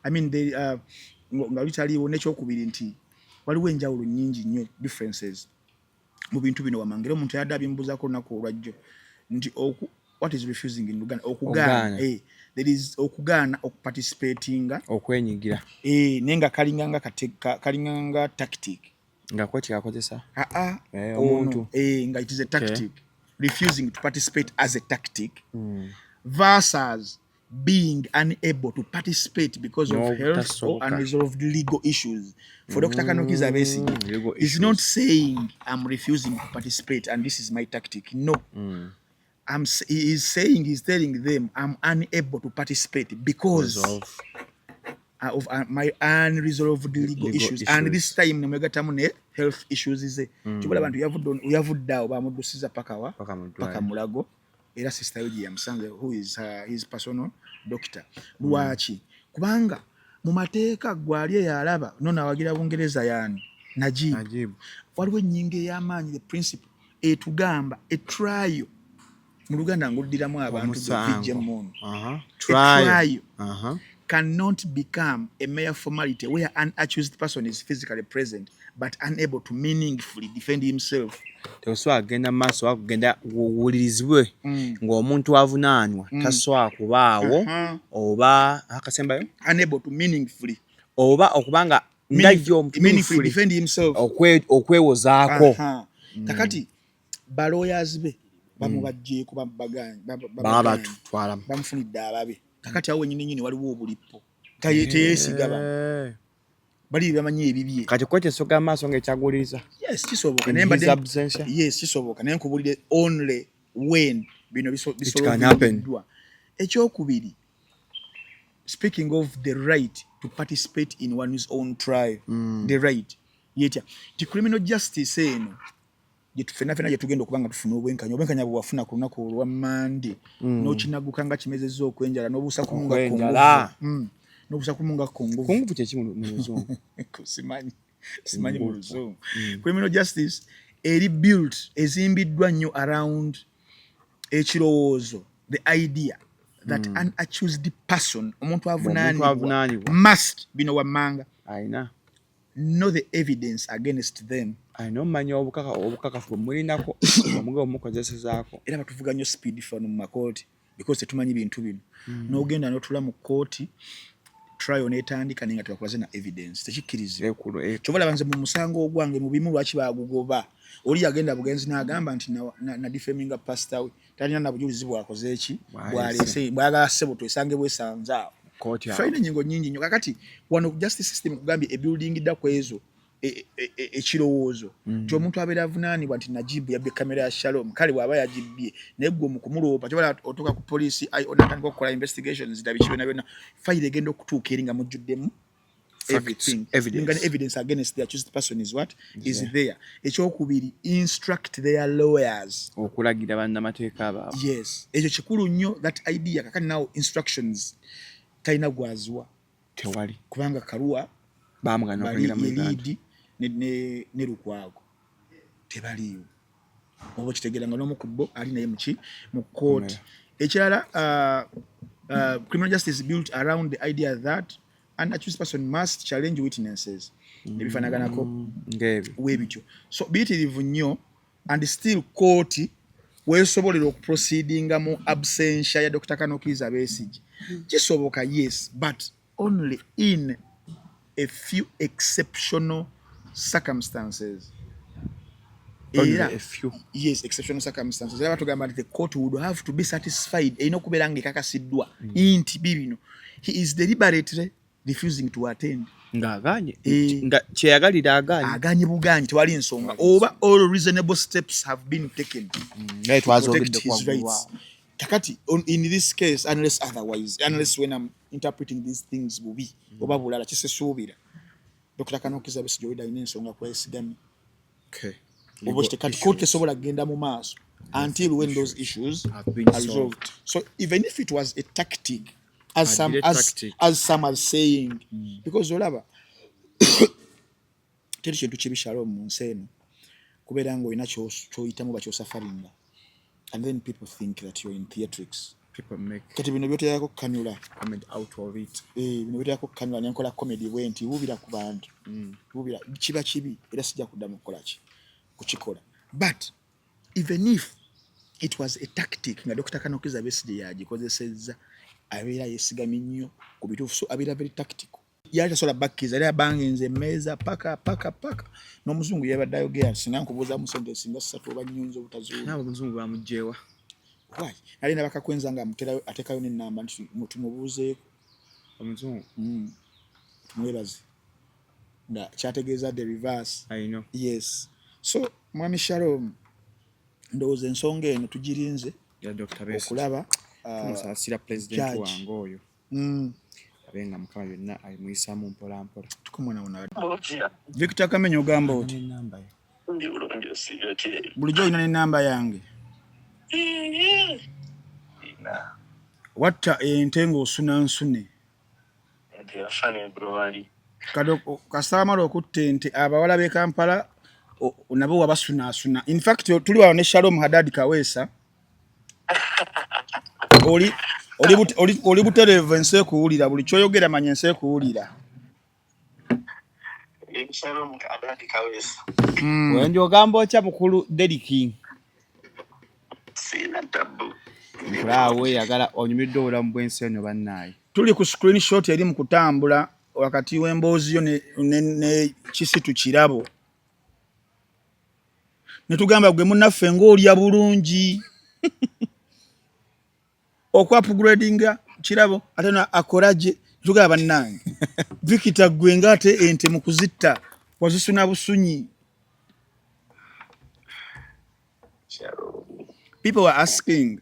I mean, nga litaliiwo. Nekyokubiri nti waliwo enjawulo nyingi nnyo, differences. Mu bintu bino wamangira omuntu yadde abimbuzaako olunaku olwajjo nti what is refusing in Luganda? Okugaana. There is okugaana okuparticipatinga. Okwenyigira. Naye nga kalinganga kalinganga tactic. Nga kooti kakozesa. Aa. Omuntu. Nga it is a tactic. Refusing to participate as a tactic versus being unable to participate because of health or unresolved legal issues. For Dr. Colonel Kizza Besigye is not saying, "I'm refusing to participate and this is my tactic." No. He is saying, he's telling them, "I'm unable to participate because of my unresolved legal issues." And this time nemwegattamu ne health issues ze. Kibula abantu yavudde awo bamuddusiza paka wa? Paka Mulago. Era sister yo gye yamusanze, who is his personal doctor. Lwaki? Kubanga mu mateeka gwali eyalaba no nawagira Bungereza yaani Najib. Waliwo ennyingo ey'amaanyi, the principle etugamba a trial, mu Luganda nguddiramu abantu vijje muno, trial cannot become a mere formality where an accused person is physically present but unable to meaningfully defend himself. Tosobola kugenda mu maaso wakugenda wuwulirizibwe ng'omuntu avunaanwa tasobola kubaawo oba akasembayo. Unable to meaningfully oba okubanga ngajjo defend himself. Okwewozaako. Kakati balawyers be bamubajjeeko. Babatwala. Bamufunidde ababe. Kakati awo wenyini nyini waliwo obulipo, teyeesiga bano bali bamanyi ebibye. Kati kooti esoga maaso ng'ekyaguliriza. Yes, kisoboka. Yes, kisoboka, naye nkubulire only when bino bisolveddwa. Ekyokubiri, speaking of the right to participate in one's own trial, the right yetya nti criminal justice eno fenna fenna gyetugenda okuba nga tufuna obwenkanya, obwenkanya bwe wafuna ku lunaku olwa Mande n'okinaguka nga kimezezza okwenjala n'obuusa kumu nga Okwenjala. N'obuusa kumu nga kunguvu. Kunguvu kyeki mu Luzungu? Simanyi, simanyi mu Luzungu. Criminal justice eri built, ezimbiddwa nnyo around ekirowoozo, the idea that an accused person, omuntu avunaanibwa, avunaanibwa. must, bino wammanga, alina know the evidence against them. Alina omumanya obukakafu bwe mulinako omuge omukozesezaako. Era batuvuga nnyo speed fano mu makooti because tetumanyi bintu bino. N'ogenda n'otula mu kooti, trial n'etandika, naye nga tebakulaze na evidence, tekikkirizibwa. Ekulu Kyova olaba nze mu musango ogwange mu bimu lwaki bagugoba, oli yagenda bugenzi n'agamba nti na defaminga pastor we, talina na bujulizi bwakoze eki. Bwaleese. Bwaleese bwagala ssebo twesange bwesanze awo. Kooti awo. Tulina ennyingo nnyingi nnyo. Kakati wano justice system kugambye ebuildingidda ku ezo ekirowoozo nti omuntu abeera avunaanibwa nti Najibu yabbye kamera ya Shalom, kale bw'aba yagibbye, naye gwe mu kumuloopa kyobola otuuka ku poliisi onatandika okukola investigations dabiki byonna byonna, fayiro egenda okutuuka eri nga mujjuddemu everything. Evidence. Nga ne evidence against the accused person is what is there. Ekyokubiri, instruct their lawyers. Okulagira bannamateeka baabwe. Yes, ekyo kikulu nnyo, that idea. Kakati now instructions talina gwaziwa. Tewali. Kubanga Kaluwa bamugana bali okuyingira mu Uganda. Elidi ne Lukwago tebaliiwo, oba okitegeera nga n'omu ku bo ali naye muki mu kooti. Ekirala, criminal justice is built around the idea that an accused person must challenge witnesses, ebifaanaganako ng'ebyo. Weebityo, so biyitirivu nnyo, and still kooti weesobolera okuproceedinga mu absentia ya Dr. Colonel Kizza Besigye. Kisoboka, yes, but only in a few exceptional circumstances. Era yes, exceptional circumstances. Era batugamba nti the court would have to be satisfied, erina okubeera nga ekakasiddwa nti bibino he is deliberately refusing to attend. Ng'aganye. Eh. Nga kyeyagalira aganye. Aganye buganyi, tewali nsonga, oba all reasonable steps have been taken naye to protect twazogedde his rights. Kakati in this case, unless otherwise, unless when I'm interpreting these things bubi oba bulala, kisesuubira Dr. Colonel Kizza Besigye owedde alina ensonga kwesigamye oba kite. Kati kooti tesobola kugenda mu maaso until when those issues have been are resolved. So even if it was a tactic, as some, Agire tactic. as some are saying, because olaba teri kintu kibi, Shalom, mu nsi eno kubeera nga olina ky'oyitamu oba ky'osufferinga and then people think that you're in theatrics. People make Kati bino byoterako kukanula comment out of it. Eh, bino byoterako kukanula nenkola comedy bwe nti wubira ku bantu, wubira kiba kibi, era sijja kuddamu kukola ki kukikola. But even if it was a tactic nga Dr. Colonel Kizza Besigye yagikozesezza, abeera yeesigamye nnyo ku bituufu, so abeera very tactical. Yali tasobola bakkiriza, yali abangenze emmeeza paka paka paka n'omuzungu yabadde ayogera, singa nkubuuzamu sente singa ssatu oba nnyonza obutazuula. Nawe omuzungu bamuggyewa? Why? Nali nabakakwenza nga amuterayo, ateekayo n'ennamba nti tumubuuzeeko. Omuzungu? Tumwebaze nga kyategeeza the reverse. I know. Yes, so mwami Shalom, ndowooza ensonga eno tugirinze ya Dr. Besigye okulaba tumusaasira president judge. Wange oyo abe nga Mukama byonna abimuyisaamu mpola mpola. Tukumwonawona. Otya? Victor Kamenyo, ogamba oti? N'ennamba yo. Ndi bulungi, osiibye otya? Bulijjo olina n'ennamba yange. Ina. Watta ente ng'osuna nsune. Ente yafa n'ebulwali. Kati kasita wamala okutta ente, abawala b'e Kampala nabo wabasunaasuna. In fact tuli wano ne Shalom Hadad Kaweesa. Oli butereevu, ensi ekuwulira. Buli kyoyogera manya ensi ekuwulira. Shalom Hadad Kaweesa. Wenje ogamba otya, mukulu Deriki? Siina tabu. Nkulaawe oyagala onyumiddwa obulamu bw'ensi eno, bannaaye. Tuli ku screenshot eri mu kutambula wakati w'emboozi yo ne Kisitu Kirabo, ne tugamba gwe munnaffe ng'olya bulungi oku-upgradinga Kirabo ate na akoraje. Tugamba bannange, Victor, gwe ng'ate ente mu kuzitta wazisuna busunyi. Shalom. People were asking,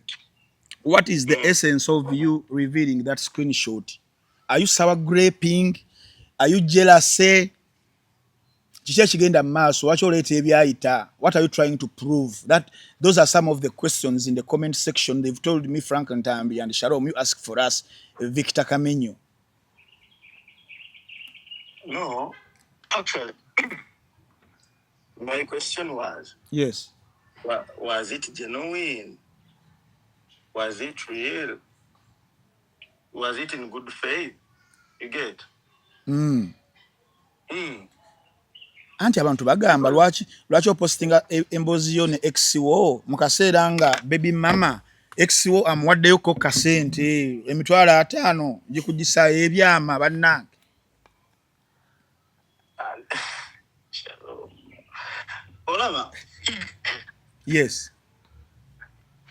what is the essence of you revealing that screenshot? Are you sour graping? Are you jealous? Kiki ekigenda mu maaso? Lwaki oleeta ebyayita? What are you trying to prove? That those are some of the questions in the comment section. They've told me, Frank Ntambi and Shalom, you ask for us Victor Kamenyo. No, actually, my question was, Yes. was it genuine? Was it real? Was it in good faith? You get? Anti abantu bagamba lwaki opostinga emboozi yo ne ex wo mu kaseera nga baby mama ex wo amuwaddeyoko kasente 500,000 gikugisaayo ebyama, bannange. Shalom. Olaba, Yes.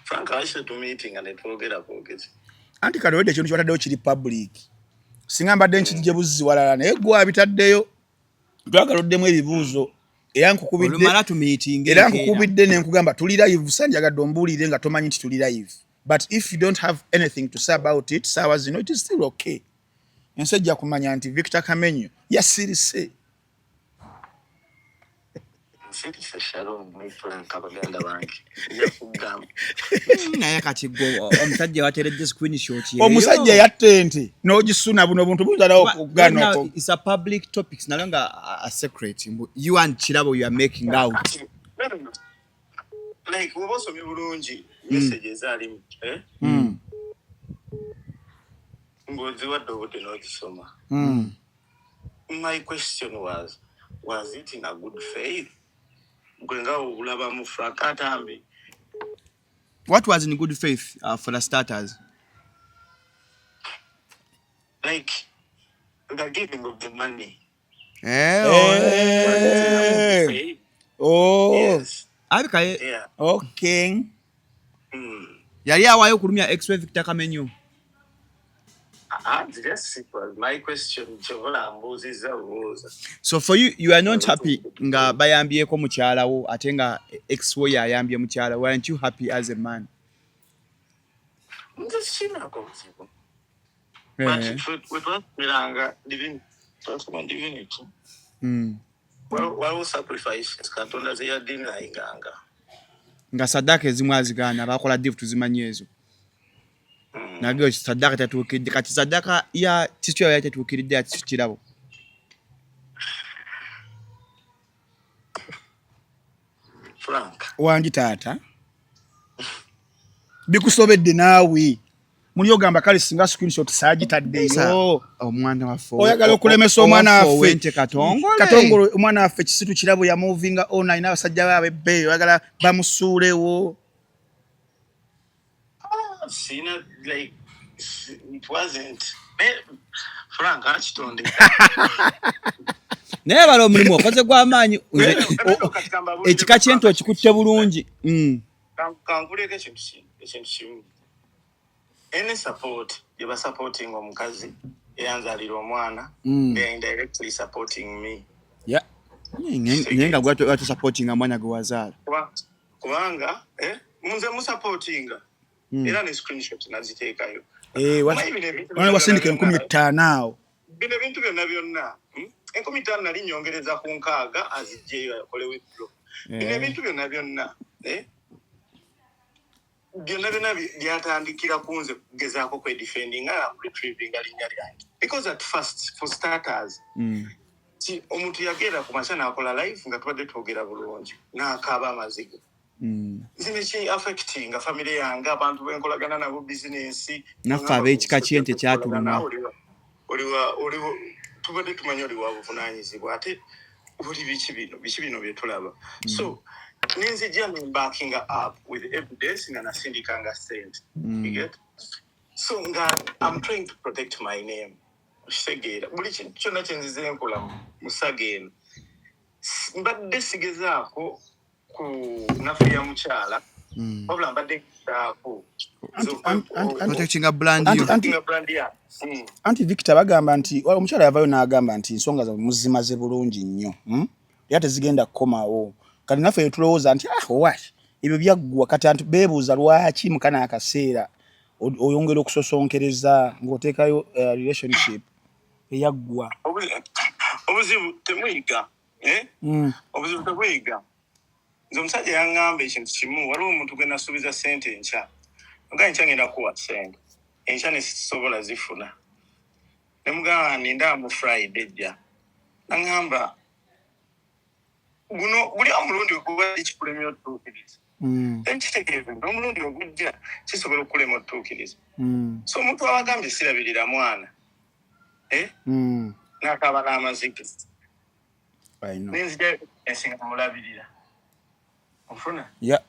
Frank, I to meeting and twogera bwogezi. Anti kati owedde ekintu kyewataddeyo kiri public. Singa mbadde nkijje buzzi walala, naye gwe abitaddeyo, twagala oddemu ebibuuzo era nkukubidde. Olumala tumiitinga. Era nkukubidde ne nkugamba tuli live, sanjagadde ombuulire nga tomanyi nti tuli live. But if you don't have anything to say about it saawa zino, it is still okay. Ensi ejja kumanya nti Victor Kamenyo yasirise. Nsirise, Shalom ne Frank, abaganda bange. Nja kugamba. Naye kati gwe omusajja wateredde screenshot yeeyo. Omusajja yatta ente n'ogisuna, buno obuntu buyinza okugaana. Right now, it's a public topic. It's no longer a secret. You and Kirabo, you are making out. No. Like, bw'oba osomye bulungi message ezaalimu, eh? Ng'oziwadde obudde n'ozisoma. My question was it in a good faith? Gwe nga obulabamu, Frank Atambi. What was in good faith, for the starters? Like, the giving of the money. Eh, Was it in a good faith? Oh. Yes. Abika Yeah. Okay. Yali awaayo okulumya ex we Victor Kamenyo. Ah, just it was my question. Kyobola mbuuzizza bubuuza. So for you, you are not happy nga bayambyeko mukyala wo ate nga ex wo yayambye mukyala wo. Aren't you happy as a man? Nze sinaako buzibu. But we twasomeranga divinity, twasoma divinity. Waliwo sacrifices Katonda ze yadenyinganga. Nga saddaaka ezimu azigaana, abakola divu tuzimanyi ezo. Nage saddaaka tatuukiridde, kati saddaaka ya Kisu yali tetuukiridde ya Kisu Kirabo. Frank. Wangi taata, bikusobedde naawe. Muli ogamba kale singa screenshot saagitaddeyo. Omwana waffe oyagala okulemesa omwana waffe Katongole. Katongole, omwana waffe Kisitu Kirabo yamovinga on, alina abasajja baabwe ebbeeyi, oyagala bamusuulewo. Sina, like, it wasn't Frank akitonde. Naye bala omulimu okoze gw'amaanyi, ekika ky'ente okikutte bulungi. Kankuleko ekintu kimu. Any support gye basupporting omukazi eyanzalira omwana, they are indirectly supporting me. Naye nga gwatusupportinga mwana gwe wazaala. Kubanga nze musupportinga era ne screenshot naziteekayo. Wasindika 5000 awo. Bino ebintu byonna byonna, 5000 nali nyongereza ku 60 azijjeyo akole withdraw. Bino ebintu byonna byonna, byonna byonna byatandikira ku nze kugezaako kwedefendinga nga retrievinga linnya lyange, because at first, for starters, omuntu yagenda ku makya n'akola live nga tubadde twogera bulungi n'akaaba amaziga. Zino ki affectinga family yange, abantu benkolagana nabo, bizinensi. Naffe ab'ekika ky'ente kyatuluma. Tubadde tumanyi oli wa buvunaanyizibwa, ate oli biki bino, biki bino bye tulaba? So nenzijja nembackinga up with evidence nga nasindikanga sente. You get? So nga I'm trying to protect my name. Okitegeera? Buli kintu kyonna kyenzize nkola mu saga eno, mbadde sigezaako ku nafu ya mukyala, wabula mbadde ngezaako protectinga brand yo. Brand ya Anti Victor, bagamba nti omukyala yavayo n'agamba nti ensonga zammwe muzimaze bulungi nnyo, Era tezigenda kukomawo. Kati naffe tulowooza nti ah, owa ebyo byaggwa. Kati anti beebuuza lwaki mukana akaseera oyongera okusosonkereza ng'oteekayo relationship eyaggwa. Obuzibu temuyiga, eh? Obuzibu tebuyiga. Nze omusajja yaŋŋamba ekintu kimu. Waliwo omuntu gwe nasuubiza sente enkya, nga enkya ngenda kuwa sente, enkya ne sisobola zifuna, ne mugamba ninda mu Friday ejja. Naŋŋamba guno guli omulundi ogubadde kikulemye otutuukiriza. Enkitegeeza nti omulundi ogujja kisobola okukulema otutuukiriza. So omuntu abagambye sirabirira mwana, eh? N'akaaba n'amaziga. I know. Nenzija ensinga mulabirira, ofuna? Yeah.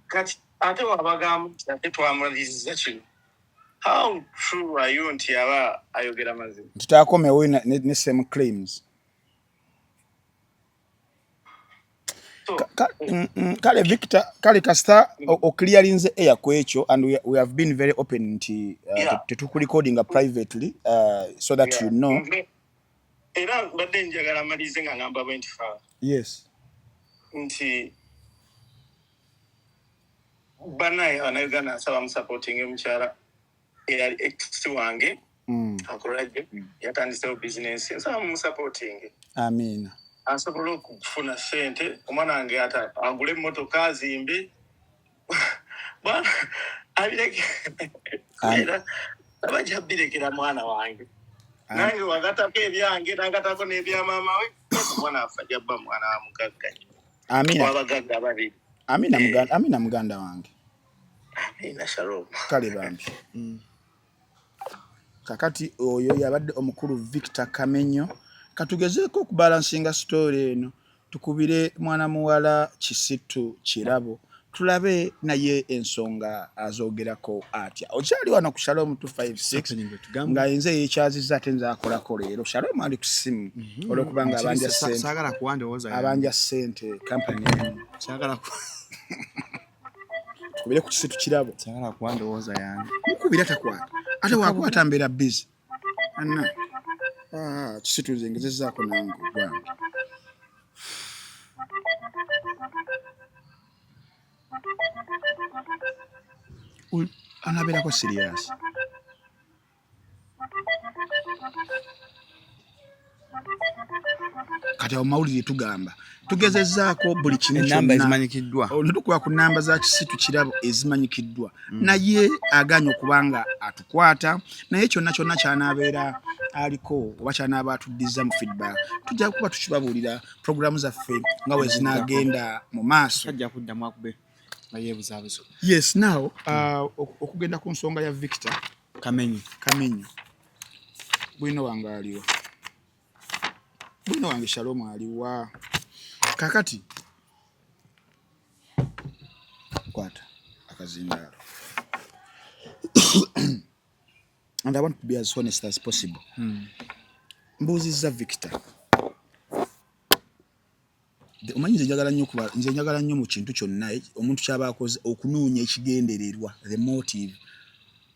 Kati ate wabagamba nti ate twamaliriza kino, how true are you nti aba ayogera mazima? Nti takomewo ne same claims. So, Kale Victor, kale kasita oclearinze air ku ekyo, and we have been very open nti tetukurecordinga privately, so that you know. Era mbadde njagala malirize nga ngamba bwe nti fa nti banaye Bannayuganda, nsaba musupporting omukyala eyali ex wange. Akolage yatandisewo bizinensi, nsaba mumusupporting Amiina. asobole okufuna sente, omwana wange ata agule emmotoka, azimbe. Bwana abireke, era abajja birekera mwana wange. Nange wagatako ebyange, nagatako n'ebya maama we. Omwana waffe ajja bba mwana wa mugagga nnyo. Amiina. Wabagagga babiri. Amiina, muganda, amiina muganda wange. Amiina, shalom. Kale bambi. Kakati oyo yabadde omukulu Victor Kamenyo. Katugezeeko okubalansinga story eno, tukubire mwana muwala Kisitu Kirabo, tulabe naye ensonga azoogerako atya. Okyali wano ku Shalom 256, nga nze yeekyaziza ate nze akolako leero. Shalom ali ku ssimu olwokubanga abanja ssente. Saagala kuwa ndowooza yange. Abanja ssente kampani emu. Saagala ku Tukubire ku Kisitu Kirabo. Saagala kuwa ndowooza yange. Mukubira takwata, ate wakwata mbeera busy anna. Ah, Kisitu nze ngezezzaako nange ogwange. Anabeerako serious. Kati awo mawulire tugamba tugezezzaako buli kimu Ennamba kyonna. ezimanyikiddwa. Oh, ne tukuba ku namba za Kisitu Kirabo ezimanyikiddwa, naye aganye okuba nga atukwata. Naye kyonna kyonna kyanabeera aliko oba kyanaaba atuddiza mu feedback, tujja kuba tukibabuulira programu zaffe nga bwe zinaagenda mu maaso. Tajja kuddamu akube. Nga yeebuzaabuza. Yes, now okugenda ku nsonga ya Victor Kamenyo. Kamenyo, bwino wange aliwa, bwino wange Shalom aliwa. Kakati kwata akazindaalo and I want to be as honest as possible. Mbuuzizza Victor, omanyi nze njagala nnyo kuba, nze njagala nnyo mu kintu kyonna omuntu ky'aba akoze okunoonya ekigendererwa, the motive.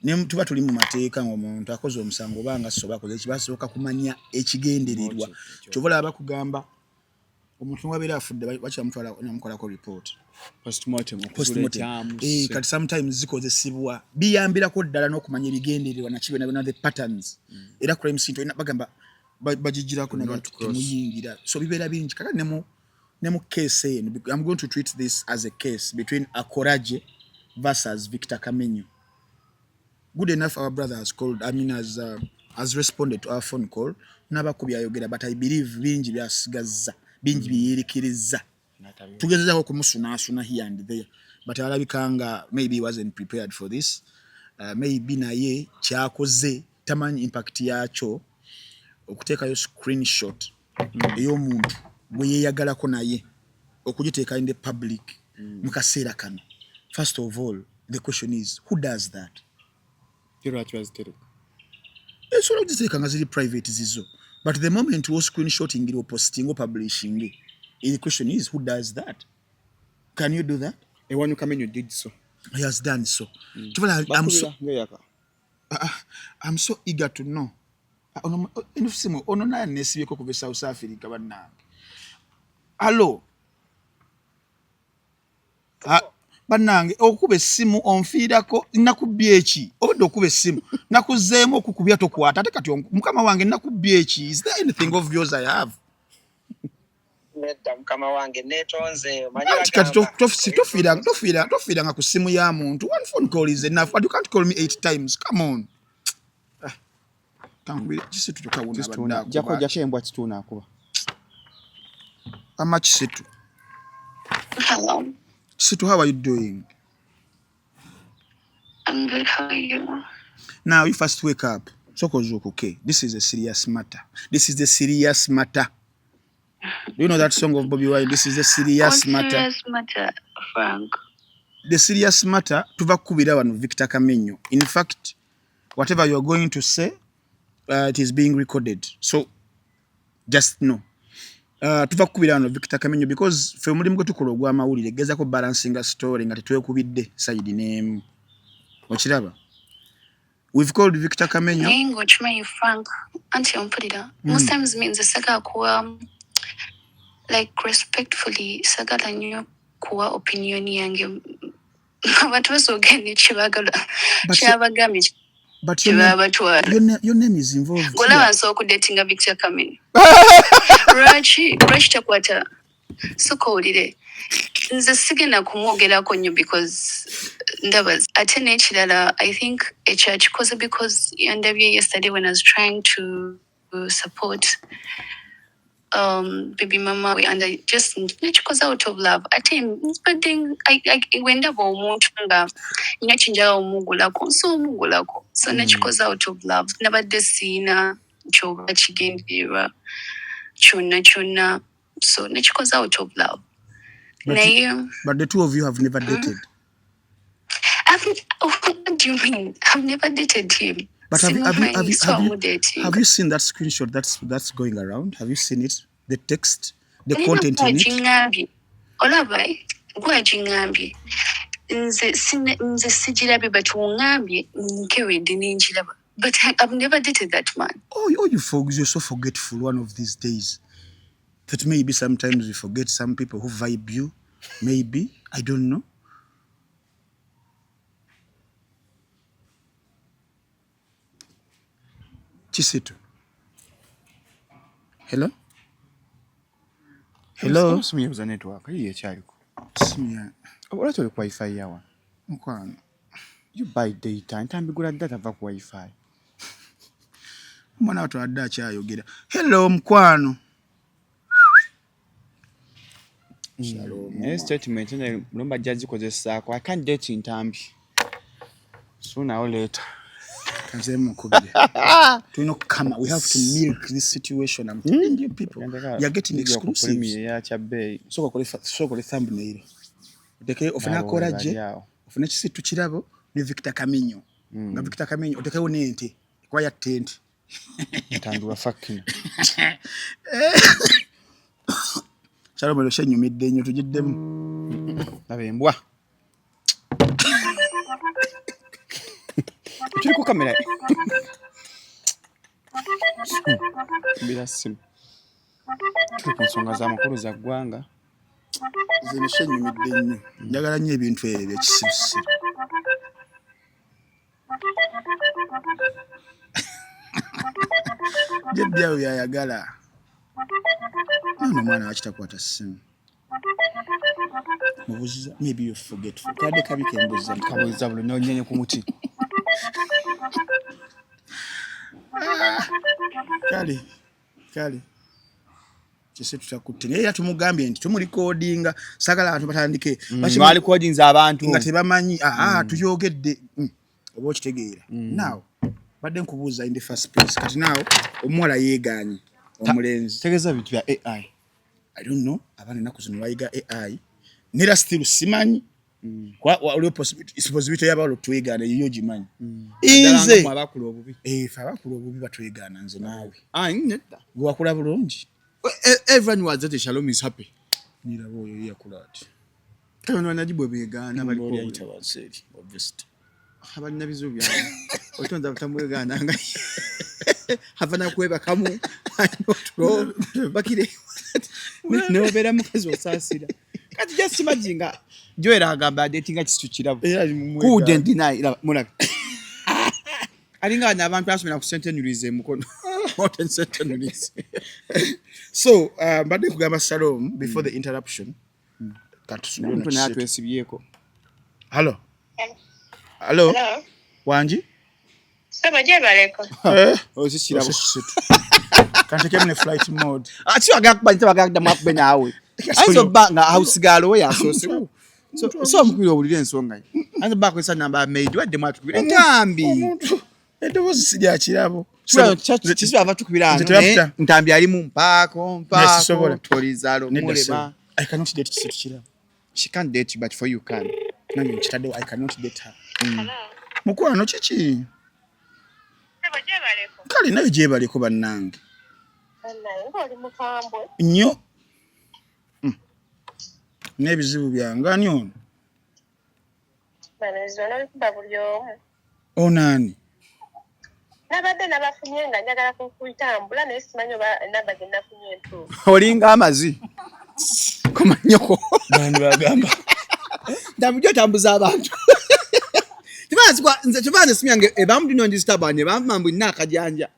Ne tuba tuli mu mateeka ng'omuntu akoze omusango oba nga soba akoze eki, basooka kumanya ekigendererwa. Kyova olaba bakugamba omuntu wabeera afudde bakyamutwala namukolako report. Postmortem. Postmortem. Kati sometimes zikozesebwa biyambirako ddala n'okumanya ebigendererwa naki byonna byonna, the patterns. Era crime scene tolina bagamba bagigirako temuyingira, so bibeera bingi. Kakati ne mu case eno, I'm going to treat this as a case between Akoraje versus Victor Kamenyo. Good enough, our brother has called, I mean has responded to our phone call, n'abako byayogera, but I believe bingi byasigazza, bingi byeyerekereza. Tugezezaako okumusunaasuna here and there, but alabika nga maybe he wasn't prepared for this. Maybe naye kyakoze tamanyi impact yakyo, okuteekayo screenshot ey'omuntu gwe yeeyagalako naye okugiteeka in the public mu kaseera kano. First of all, the question is, who does that? Lwaki bazitereka? Esobola okuziteeka nga ziri private zizo, but the moment wo screenshotting, oposting, opublishing, the question is, who does that? Can you do that? Ewanyu Kamenyo did so. He has done so. I'm so eager to know. Ono ono naye nesibyeko kuva e South Africa, bannange. Allo, bannange, okuba essimu onfiirako, nakubbye eki? Obadde okuba essimu, nakuzeemu okukubya tokwata, ate kati mukama wange nakubbye eki? Is there anything of yours I have? Nedda mukama wange, neetonze. Anti kati tofiiranga ku ssimu ya muntu. One phone call is enough, but you can't call me eight times. Come on. Kankubire Kisitu kyokka. Wunabadde embwa Kituuna akuba. Ama Kisitu. Hello. Kisitu, how are you doing? I'm good. How are you? Now you first wake up. Sooka ozuukuke. This is a serious matter. This is a serious matter. Do you know that song of Bobby Wine? This is a serious What matter. Serious matter, Frank? The serious matter, tuva kukubira wano Victor Kamenyo. In fact, whatever you are going to say, it is being recorded. So just know. Tuva kukubira wano Victor Kamenyo because ffe omulimu gwe tukola ogw'amawulire gezaako balancinga story nga tetwekubidde side n'emu. Okiraba? We've called Victor Kamenyo. Naye ng'okimanyi Frank, anti ompulira. Most times nze sagala kuwa, like, respectfully, sagala nnyo kuwa opinion yange. Abantu basooka ne kyebagala kyabagambye kyebabatwala. Your name is involved. Olaba nsobola okudatinga Victor Kamenyo? Lwaki takwata? Soka owulire, nze sigenda kumwogerako nnyo because ndaba ate n'ekirala, I think ekyo akikoze because yandabye yesterday when I was trying to support baby mama we, and I just nakikoze out of love. Ate mbadde wendaba omuntu nga nina kyenjagala omugulako, nsobola omugulako, so nakikoze out of love. Nabadde siina kyoba kigendererwa kyonna kyonna, so nakikoze out of love. Naye But the two of you have never dated. What do you mean? I've never dated him. But have you seen that screenshot that's going around? Have you seen it? The text, the content in it? Olaba gwagiŋŋambye, nze sigirabye, but oŋŋambye nkewedde nengiraba, but I've never dated that man. Oh, you folks, you're so forgetful one of these days. That maybe sometimes you forget some people who vibe you. Maybe. I don't know. Kisitu. Hello? Hello? Simu yebuza network. Yiye ekyaliko. Simu ya. Olwaki oli ku wifi yawa? Mukwano. You buy data. Ntambigula data va ku wifi. Omwana wattu adde akyayogera. Hello mukwano. Naye statement eno mulumba ajja gikozesaako. I can't date Ntambi. Sooner or later. Kanze mukubire. Tulina okukama. We have to milk this situation. I'm telling you people. You are getting exclusives. Ya kyabbeeyi. Sooka okole thumbnail. Oteke ofune akola gye. Ofune Kisitu Kirabo ne Victor Kaminyo. Nga Victor Kaminyo otekewo n'ente. Kuba yatta ente. Ntambi wa fucking. Shalom ero kyenyumidde nnyo tugiddemu. Laba embwa. Tuli ku kamera. Kubira ssimu. Tuli ku nsonga za makulu za ggwanga. Nze eno kyenyumidde nnyo. Njagala nnyo ebintu ebyo ebyekisirusiru. Jebbi awo byayagala. Nono omwana lwaki takwata ssimu? Mubuuziza maybe you forgetful. Kadde kabi kembuuziza. Kabuuza buli n'onyenye ku muti. Kale kale kisi tutakutte naye era tumugambye nti tumulikodinga sagala abantu batandike balikodinze abantu nga tebamanyi tuyogedde oba okitegeera. Now badde nkubuuza in the first place kati now omuwala yeegaanye omulenzi tegeeza bintu bya AI. I don't know abaana ennaku zino bayiga AI nera still simanyi waliwo possibility y'abawala otwegaana eyo ogimanyi. Nze abakula obubi ffe abakula obubi batwegaana nze naawe. Nedda. Gwe wakula bulungi. Everyone was that Shalom is happy. Niraba oyo yakula ati. Kale bano banaji bwe beegaana baliko Oli ayita wansi eri obviously. Abalina bizibu byabwe. Otonza butamwegaana nga ava nakwebakamu alina otulo bakire neobeera mukazi osaasira. Kati just imagine nga Joel agamba adetinga Kisitu Kirabo. Couldn't deny mulabe. Alinga bano abantu asomera ku Centenaries e Mukono. Mountain Centenaries. So mbadde kugamba Shalom before the interruption. Omuntu naye atwesibyeko. Hello. Hello. Wangi? Saba gyebaleko. Osi Kirabo. Kantekemu ne flight mode. Ati wagala kuba nti wagala kuddamu akube naawe. Ayinza obba nga house girl we yasoose. So omukubira owulire ensonga ye. Ayinza obba akozesa namba ya maid waddemu atukubire. Ntambi. Omuntu eddoboozi si lya Kirabo. Kisiba ava tukubira ano. Ntambi alimu mpaako mpaako. Tolizaalo mulema. I cannot date Kisitu Kirabo. She can't date you but for you can. Nange nkitaddewo I cannot date her. Mukwano kiki? Kale naye gyebaleko bannange. Nnyo. N'ebizibu byange ani ono? Ono ani? Nabadde nabafunye nga njagala kutambula naye simanyi oba namba gye nafunye entuufu. Olinga amazi. Komanyoko. Bani bagamba. Ndabujja otambuza abantu. Nze tebanze simu yange ebamu dino ndisitabanye bampa mbu nina akajanja.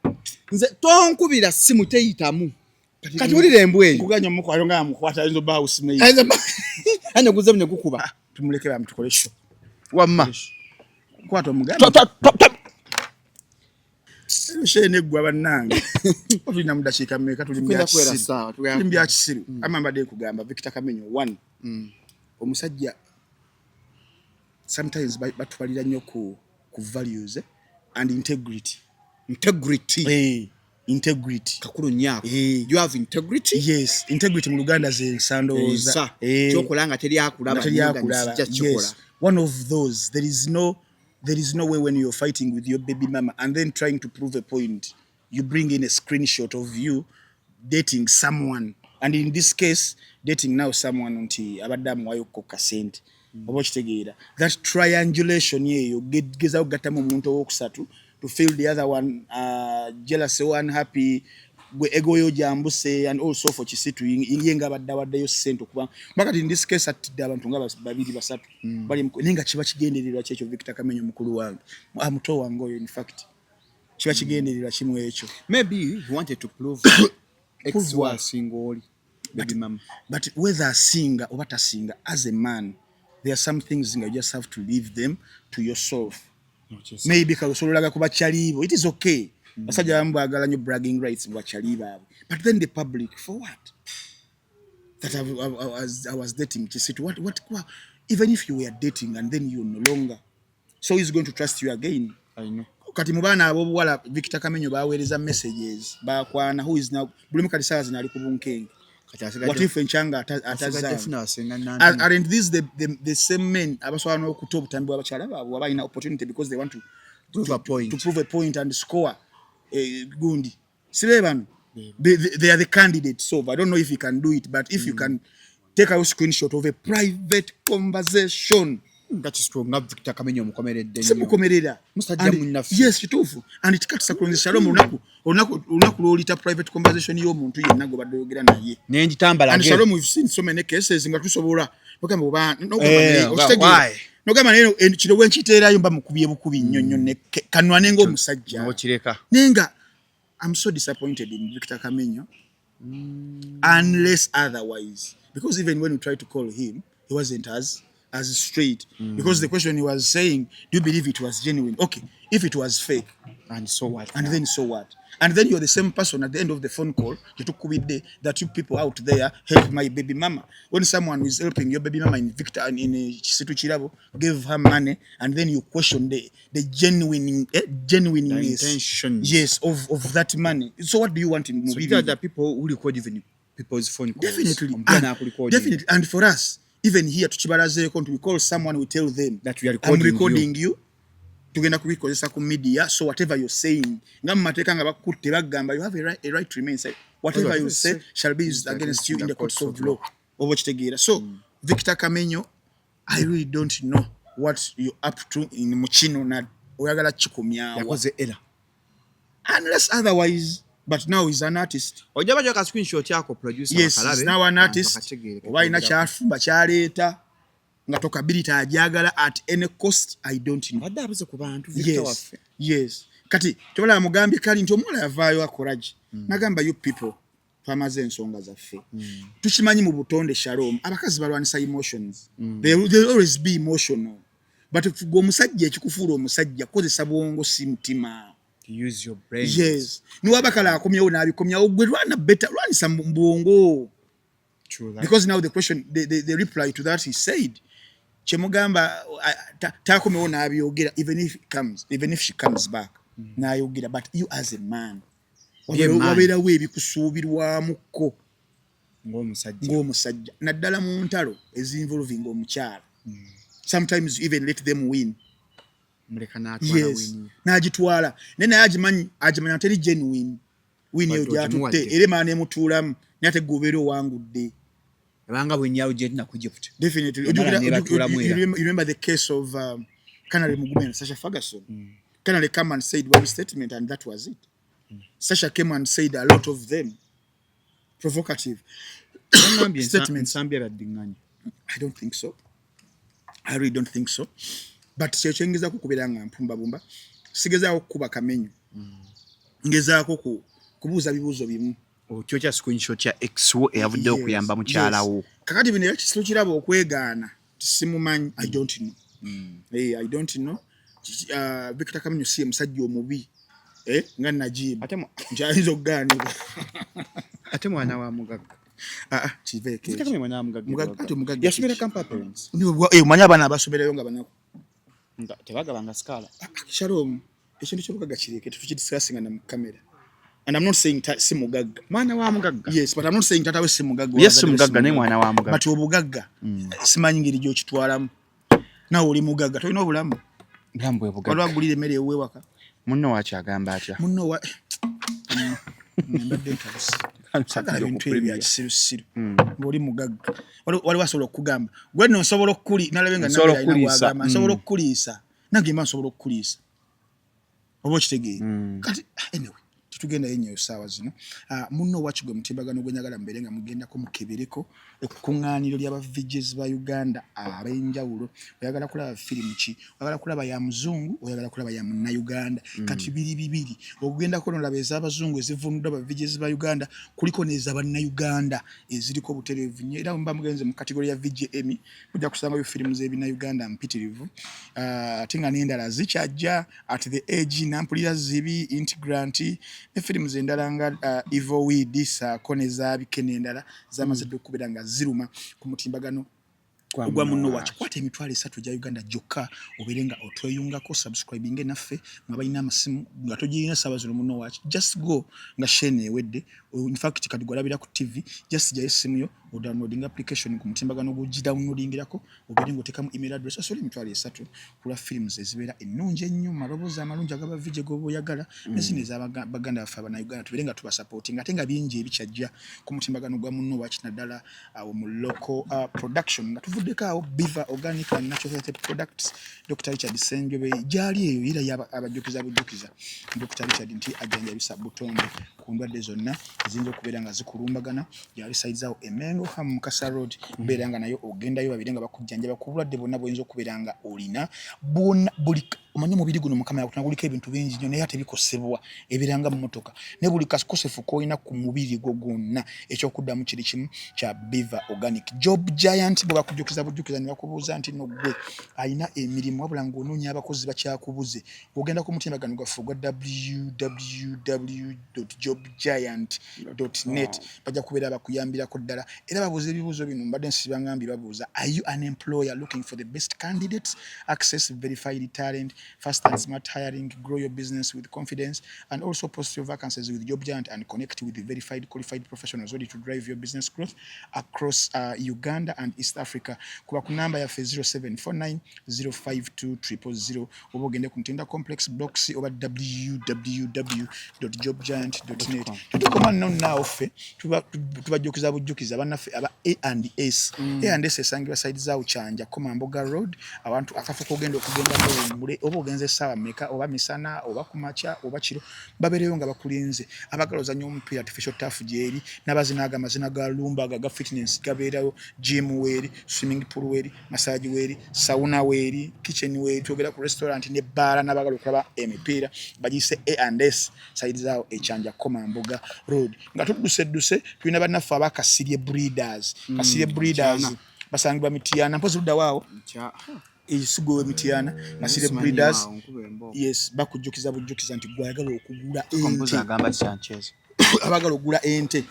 Nze tonkubira simu teyitamu. Kati wulira embwa eyo. Nkuganya omukwalo nga amukwata ayinza obba housemaid. Ayinza oguze ne gukuba. Tumuleke bamutukole show. Wamma. Kwata omugambe. Shee neggwa bannange. Tulina mu dakiika mmeka tuli mu bya kisiru. Ama mbadde nkugamba Victor Kamenyo one. Omusajja sometimes batwalira nnyo ku values and integrity. Integrity. Integrity. Kakulu nnyo ako. You have integrity? Yes, integrity mu Luganda ze nsa ndowooza. Kyokola nga teri akulaba, sijja kikola. One of those, there is no way when you're fighting with your baby mama and then trying to prove a point, you bring in a screenshot of you dating someone. And in this case, dating now someone nti abadde amuwayo ko kasente. Oba okitegeera. That triangulation eyo gezaako kugattamu omuntu owokusatu to feel the other one jealous or unhappy, gwe ego yo gyambuse and also for Kisitu ye nga abadde awaddeyo ssente okuba kati in this case attidde abantu nga babiri basatu bali naye nga kiba kigendererwa kyekyo Victor Kamenyo mukulu wange muto wange oyo in fact kiba kigendererwa kimu ekyo. Maybe he wanted to prove ex wa asinga oli baby mama. But whether asinga oba tasinga, as a man there are some things you just have to leave them to yourself. Maybe kasololaga ku bakyalibo, it is okay. Basajja abamu baagala nnyo bragging rights mu bakyali baabwe. But then the public, for what? That I was dating Kisitu. What, even if you were dating and then you no longer, so he's going to trust you again? I know. Kati mu baana ab'obuwala Victor Kamenyo baweereza messages bakwana, who is now buli mukati saawa zino ali ku bunkenke. What if enkyanga atazaamu? Aren't these the same men abasobola n'okuta obutambi bw'abakyala baabwe abalina opportunity because they want to prove a point, to prove a point and score gundi si be bano? They are the candidates. So I don't know if you can do it, but if you can take a screenshot of a private conversation. Nga Kisitu, nga Victor Kamenyo omukomeredde. Simukomerera. Musajja munnaffe. Yes, kituufu, and it cuts across. Shalom, olunaku lw'olita private conversation y'omuntu yenna gwe badde oyogera naye nenjitambala. And Shalom, we've seen so many cases nga tusobola nogamba oba nogamba nogamba naye kino bwe nkiteerayo mba mukubye bukubi nnyo nnyo ne kanwane ng'omusajja. Okireka. Naye nga I'm so disappointed in Victor Kamenyo, unless otherwise, because even when we tried to call him, he wasn't as straight, because the question he was saying, do you believe it was genuine? Okay, if it was fake, and so what? And then so what? And then you're the same person at the end of the phone call gyetukubidde that you people out there help my baby mama, when someone is helping your baby mama in Victor in Kisitu Kirabo gave her money, and then you question the genuine genuineness, the intentions, yes, of that money. So what do you want in So there are people who record even people's phone calls. Definitely, and, definitely. And for us, even here tukibalazeeko nti we call someone, we tell them that we are I'm recording, recording you, tugenda kubikozesa ku media, so whatever you're saying, nga mu mateeka nga bakutte bagamba you have a right to remain silent. Whatever you say shall be used against you in the courts of law, oba okitegeera? So Victor Kamenyo, I really don't know what you up to in mukino na oyagala kikomyawa. Yakoze era. Unless otherwise, but now he's an artist. Ojja bajo ka screenshot yako, producer. Yes, he's now an artist. Oba alina kyafumba kyaleeta nga talkability ajagala at any cost, I don't know. Badde abuze ku bantu, Victor waffe. Yes, kati tobalaba mugambye kali nti omuwala yavaayo akoragi nagamba, you people, twamaze ensonga zaffe. Tukimanyi mu butonde, Shalom, abakazi balwanisa emotions. They always be emotional, but gwe omusajja ekikufuula omusajja kozesa bwongo, si mutima. To use your brain. Yes, niwaba kale akomyewo n'abikomyawo, gwe lwana better, lwanisa mu bwongo. True that. Because now the question, the reply to that, he said kyemugamba takomewo n'abyogera, even if it comes, even if she comes back n'ayogera, but you as a man, Ye man. wabeerawo ebikusuubirwamukko ng'omusajja. Ng'omusajja, naddala mu ntalo ezinvolving omukyala. Sometimes you even let them win. Muleka n'atwala win. N'agitwala, naye agimanyi teri genuine win eyo Wadde gyatutte. ogimuwadde. Era emala nemutuulamu, naye ate gwe obeera owangudde. Ebanga bwenyawo gyetina ku Egypt. Definitely. Emala nebatuulamu era. You remember the case of Canary Mugume and Sasha Ferguson. Canary come and said one statement and that was it. Sasha came and said a lot of them. Provocative Yangambye statements. Nsambya byaddiŋŋanye. I don't think so. I really don't think so. But kyekyengezaako kubeera nga mpumbabumba, sigezaako kukuba Kamenyo. Ngezaako kubuuza bibuuzo bimu. Otyo kya screenshot ya ex wo eyavuddeyo okuyamba mukyala wo. Kakati bino era Kisitu Kirabo okwegaana simumanyi, I don't know. Eh, I don't know. Victor Kamenyo si ye musajja omubi, eh, nga Najib Ate nti ayinza okugaanibwa. Ate mwana wa mugagga. Ah, ah, kiveeko Victor ekyo. Kamenyo mwana wa mugagga. Ate omugagga Yasomera kiki? Kampala Parents. Eh, omanyi abaana abasomerayo nga banaku. Nga tebagabanga sikaala. Ah, Shalom, ekintu ky'obugagga kireke, tetukidiscussinga na mu kamera. And I'm not saying si mugagga. Mwana wa mugagga. Yes, but I'm not saying tata we si mugagga. Yes, si mugagga, naye mwana wa mugagga. But obugagga simanyi ngeri gy'okitwalamu. Naawe oli mugagga, tolina obulamu. Bulamu bwe bugagga. Waliwo agulira emmere ewuwe waka. Munno waaki agamba atya? Munno wa mbadde ntabuse. Saagala bintu ebyo bya kisirusiru. Ng'oli mugagga. Waliwo asobola okukugamba. Gwe nno nsobola okukuli nalabe nga Nsobola nange alina okukuliisa. bw'agamba, nsobola okukuliisa. Nange mba nsobola okukuliisa. Oba okitegeera. Kati anyway, tetugendayo nnyo essaawa zino. Ah, munno waki gwe mutimbagano gwe njagala mubeere nga mugendako mukebereko ekkuŋŋaaniro ly'aba VJs ba Uganda ab'enjawulo. Oyagala kulaba firimu ki? Oyagala kulaba ya muzungu, oyagala kulaba ya munnayuganda? Kati biri bibiri. Ogendako nolaba ez'abazungu ezivunduddwa aba VJs ba Uganda, kuliko n'ez'abannayuganda eziriko obutereevu nnyo. Era bwe muba mugenze mu category ya VJM mujja kusangayo firimu z'ebinayuganda mpitirivu. Ah, ate nga n'endala zikyajja at the age nampulira zibi integrant. Ne films endala nga Evil Weed saako ne Zaabike n'endala zamaze dda okubeera nga ziruma ku mutimbagano ogwa Munno Watch. Kwata 30,000 egya Uganda gyokka obeere nga otweyungako, subscribinge naffe nga balina amasimu nga togirina ssaawa zino Munno Watch. Just go nga shene ewedde. In fact kati gwalabira ku TV, just gyayo essimu yo odownloading application ku mutimbagano gw'ogidownloadingirako, obeere ng'oteekamu email address, osole 30,000 kulwa films ezibeera ennungi ennyo, maloboozi amalungi agaba VJ g'oba oyagala, ne zino eza baganda baffe Abannayuganda, tubeere nga tubasupportinga, ate nga bingi ebikyajja ku mutimbagano gwa Munno Watch, naddala awo mu local production. Nga tuvuddeko awo, Biva Organic and Natural Health Products, Dr Richard Ssenjobe gyali eyo era abajjukiza bujjukiza Dr Richard nti ajjanjabisa butonde ku ndwadde zonna eziyinza okubeera nga zikulumbagana. Gyali sides awo Emengo Ham Mukasa Road, beera nga nayo ogendayo babire nga bakujjanjaba ku bulwadde bwonna bwoyinza okubeera nga olina bwonna. Buli omanyi omubiri guno Mukama yakutuna guliko ebintu bingi nnyo, naye ate bikosebwa ebiranga mu mmotoka, ne buli kakosefu k'olina ku mubiri gwo gwonna, ekyokuddamu kiri kimu kya Biva Organic. Job Giant bwe bakujjukiza bujjukiza ne bakubuuza nti no ggwe alina emirimu wabula ng'onoonya abakozi bakyakubuze, ogenda ku mutimbagano gwaffe ogwa www.jobgiant.net, bajja kubeera bakuyambirako ddala. Era babuuza ebibuuzo bino, mbadde nsiba ngambi babuuza: "Are you an employer looking for the best candidates? Access verified talent, fast and smart hiring, grow your business with confidence, and also post your vacancies with Job Giant and connect with the verified qualified professionals ready to drive your business growth across Uganda and East Africa." Kuba ku namba yaffe 0749 052 000, oba ogende ku Mutenda Complex Block C, oba www.jobgiant.net. Tetukoma nno naawo, ffe tubajjukiza bujjukiza bannaffe aba A and S. A and S esangibwa side zaawo Kyanja, Komamboga Road, abantu akafo kogenda okugendamu owummule, oba ogenza essaawa mmeka, oba misana, oba kumakya, oba kiro, babeereyo nga bakulinze. Abagala ozannya omupiira, artificial turf gyeri, n'abazina amazina ga lumba ga fitness gabeerayo, gym weeri, swimming pool weeri, massage weeri, sauna weeri, kitchen weeri. Twogera ku restaurant ne bbaala n'abagala okulaba emipiira, bagiyise A and S, side zaawo Ekyanja, Komamboga Road. Nga tuddusedduse, tulina bannaffe aba Kasirye Breeders. Kasirye Breeders basangibwa Mityana, mpozi luddawo awo ekisigo Mityana. Kasirye Breeders, yes, bakujjukiza bujjukiza nti gwayagala okugula ente, abagala okugula ente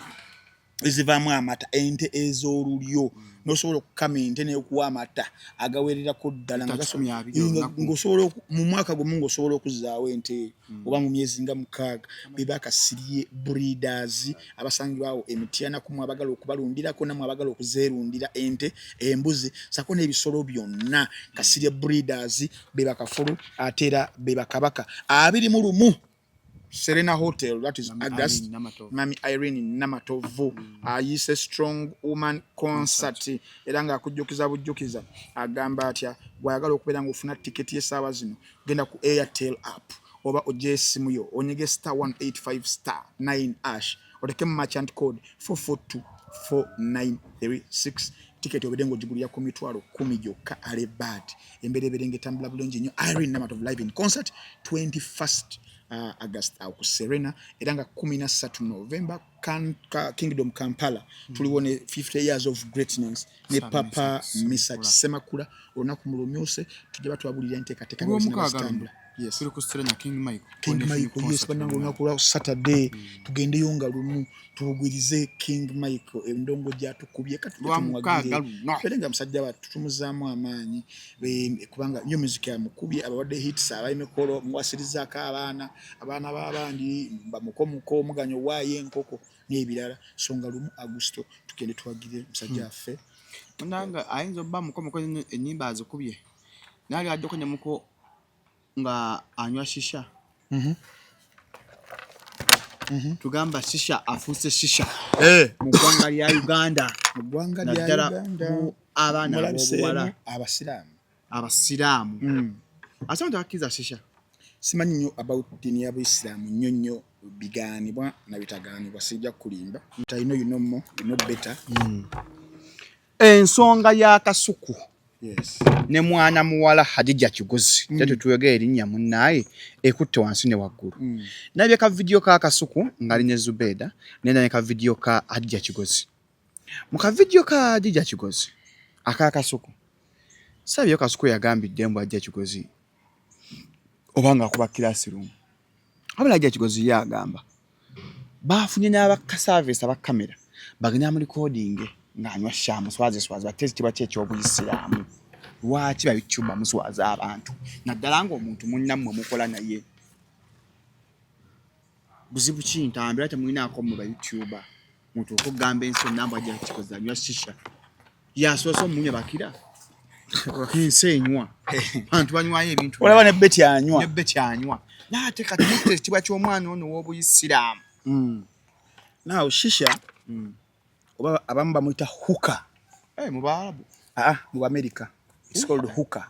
ezivaamu amata, ente ez'olulyo, n'osobola okukama ente n'ekuwa amata agawererako ddala, ng'osobola mu mwaka gumu ng'osobola okuzzaawo ente oba mu myezi nga 6, beba Kasirye Breeders abasangibwawo Emityana, kumwe abagala okubalundirako nammwe abagala okuzeerundira ente, embuzi sako n'ebisolo byonna. Kasirye Breeders be bakafulu, ate era be bakabaka. 21 Serena Hotel, that is August, Mami Irene Namatovu ayise Strong Woman Concert, era ng'akujjukiza bujjukiza, agamba atya? Bw'ayagala okubeera ng'ofuna tiketi y'essaawa zino, genda ku Airtel app oba ojja essimu yo onyige star 185 star 9 hash, otekemu merchant code 442 4936, tiketi obedde ng'ogigulira ku 10,000 gyokka. Alebad embeera ebeere ng'etambula bulungi nnyo. Irene Namatovu live in concert, 21st August awo ku Serena, era nga 13 November Kingdom Kampala tuliwo ne 50 years of greatness ne Papa Misa Semakula. Olunaku mulumyuse, tujja batwabulira enteekateeka. Olwomukaaga. Yes. Tuli ku Serena, King Michael. King Michael, yes, bannange, olunaku lwa Saturday tugendeyo nga lumu tubugwirize King Michael endongo gyatukubye. Lwamukaaga luno. Era nga musajja wattu tumuzaamu amaanyi, kubanga yo music amukubye, abawadde hits, ab'emikolo muwasirizaako abaana, abaana b'abandi bamukomuko omuganya owaayo enkoko n'ebirala. So nga lumu Agusto tugende tuwagire musajja waffe. Munange ayinza obba mukomuko, ennyimba azikubye, naye ali addeko nemuko nga anywa shisha. Tugamba shisha afuuse shisha mu ggwanga lya Uganda. Mu ggwanga lya Naddala Uganda. mu abaana Mulabiseemu ab'obuwala. Abasiraamu. Abasiraamu ate tebakkiriza shisha. Simanyi nnyo about ddiini y'Abaisiraamu nnyo nnyo, bigaanibwa na bitagaanibwa, sijja kulimba. I know you know more, you know better. Ensonga ya Kasuku ne mwana muwala Hadija Kigozi, tetutwegera erinnya munnaaye, ekutte wansi ne waggulu. Nabye ka vidiyo ka Kasuku ng'ali ne Zubeeda, nenda ne ka vidiyo ka Hadija Kigozi. Mu ka vidiyo ka Hadija Kigozi aka Kasuku, sabyeyo Kasuku yagambidde mbu Hadija Kigozi oba ng'akuba classroom, wabula Hadija Kigozi ye agamba Bafunye n'abakka service aba kamera bagende amurecordinge ng'anywa shisha, muswaze swaze, batte ekitiibwa kye eky'obuyisiraamu. Lwaki ba YouTuber muswaza abantu, naddala ng'omuntu munnammwe mukola naye? Buzibu ki, Ntambi? Era temulinaako mmwe ba YouTuber mutuuke okugamba ensi yonna mbu ajja kukikoza anywa shisha? Yasoose omunywa, bakira ensi enywa, abantu banywayo ebintu. Olaba ne Betty anywa. Ne Betty anywa, naate kati mutta ekitiibwa ky'omwana ono ow'obuyisiraamu. Now shisha, oba abamu bamuyita hookah. Hey, mu Baarabu? Ah, mu America it's called hookah.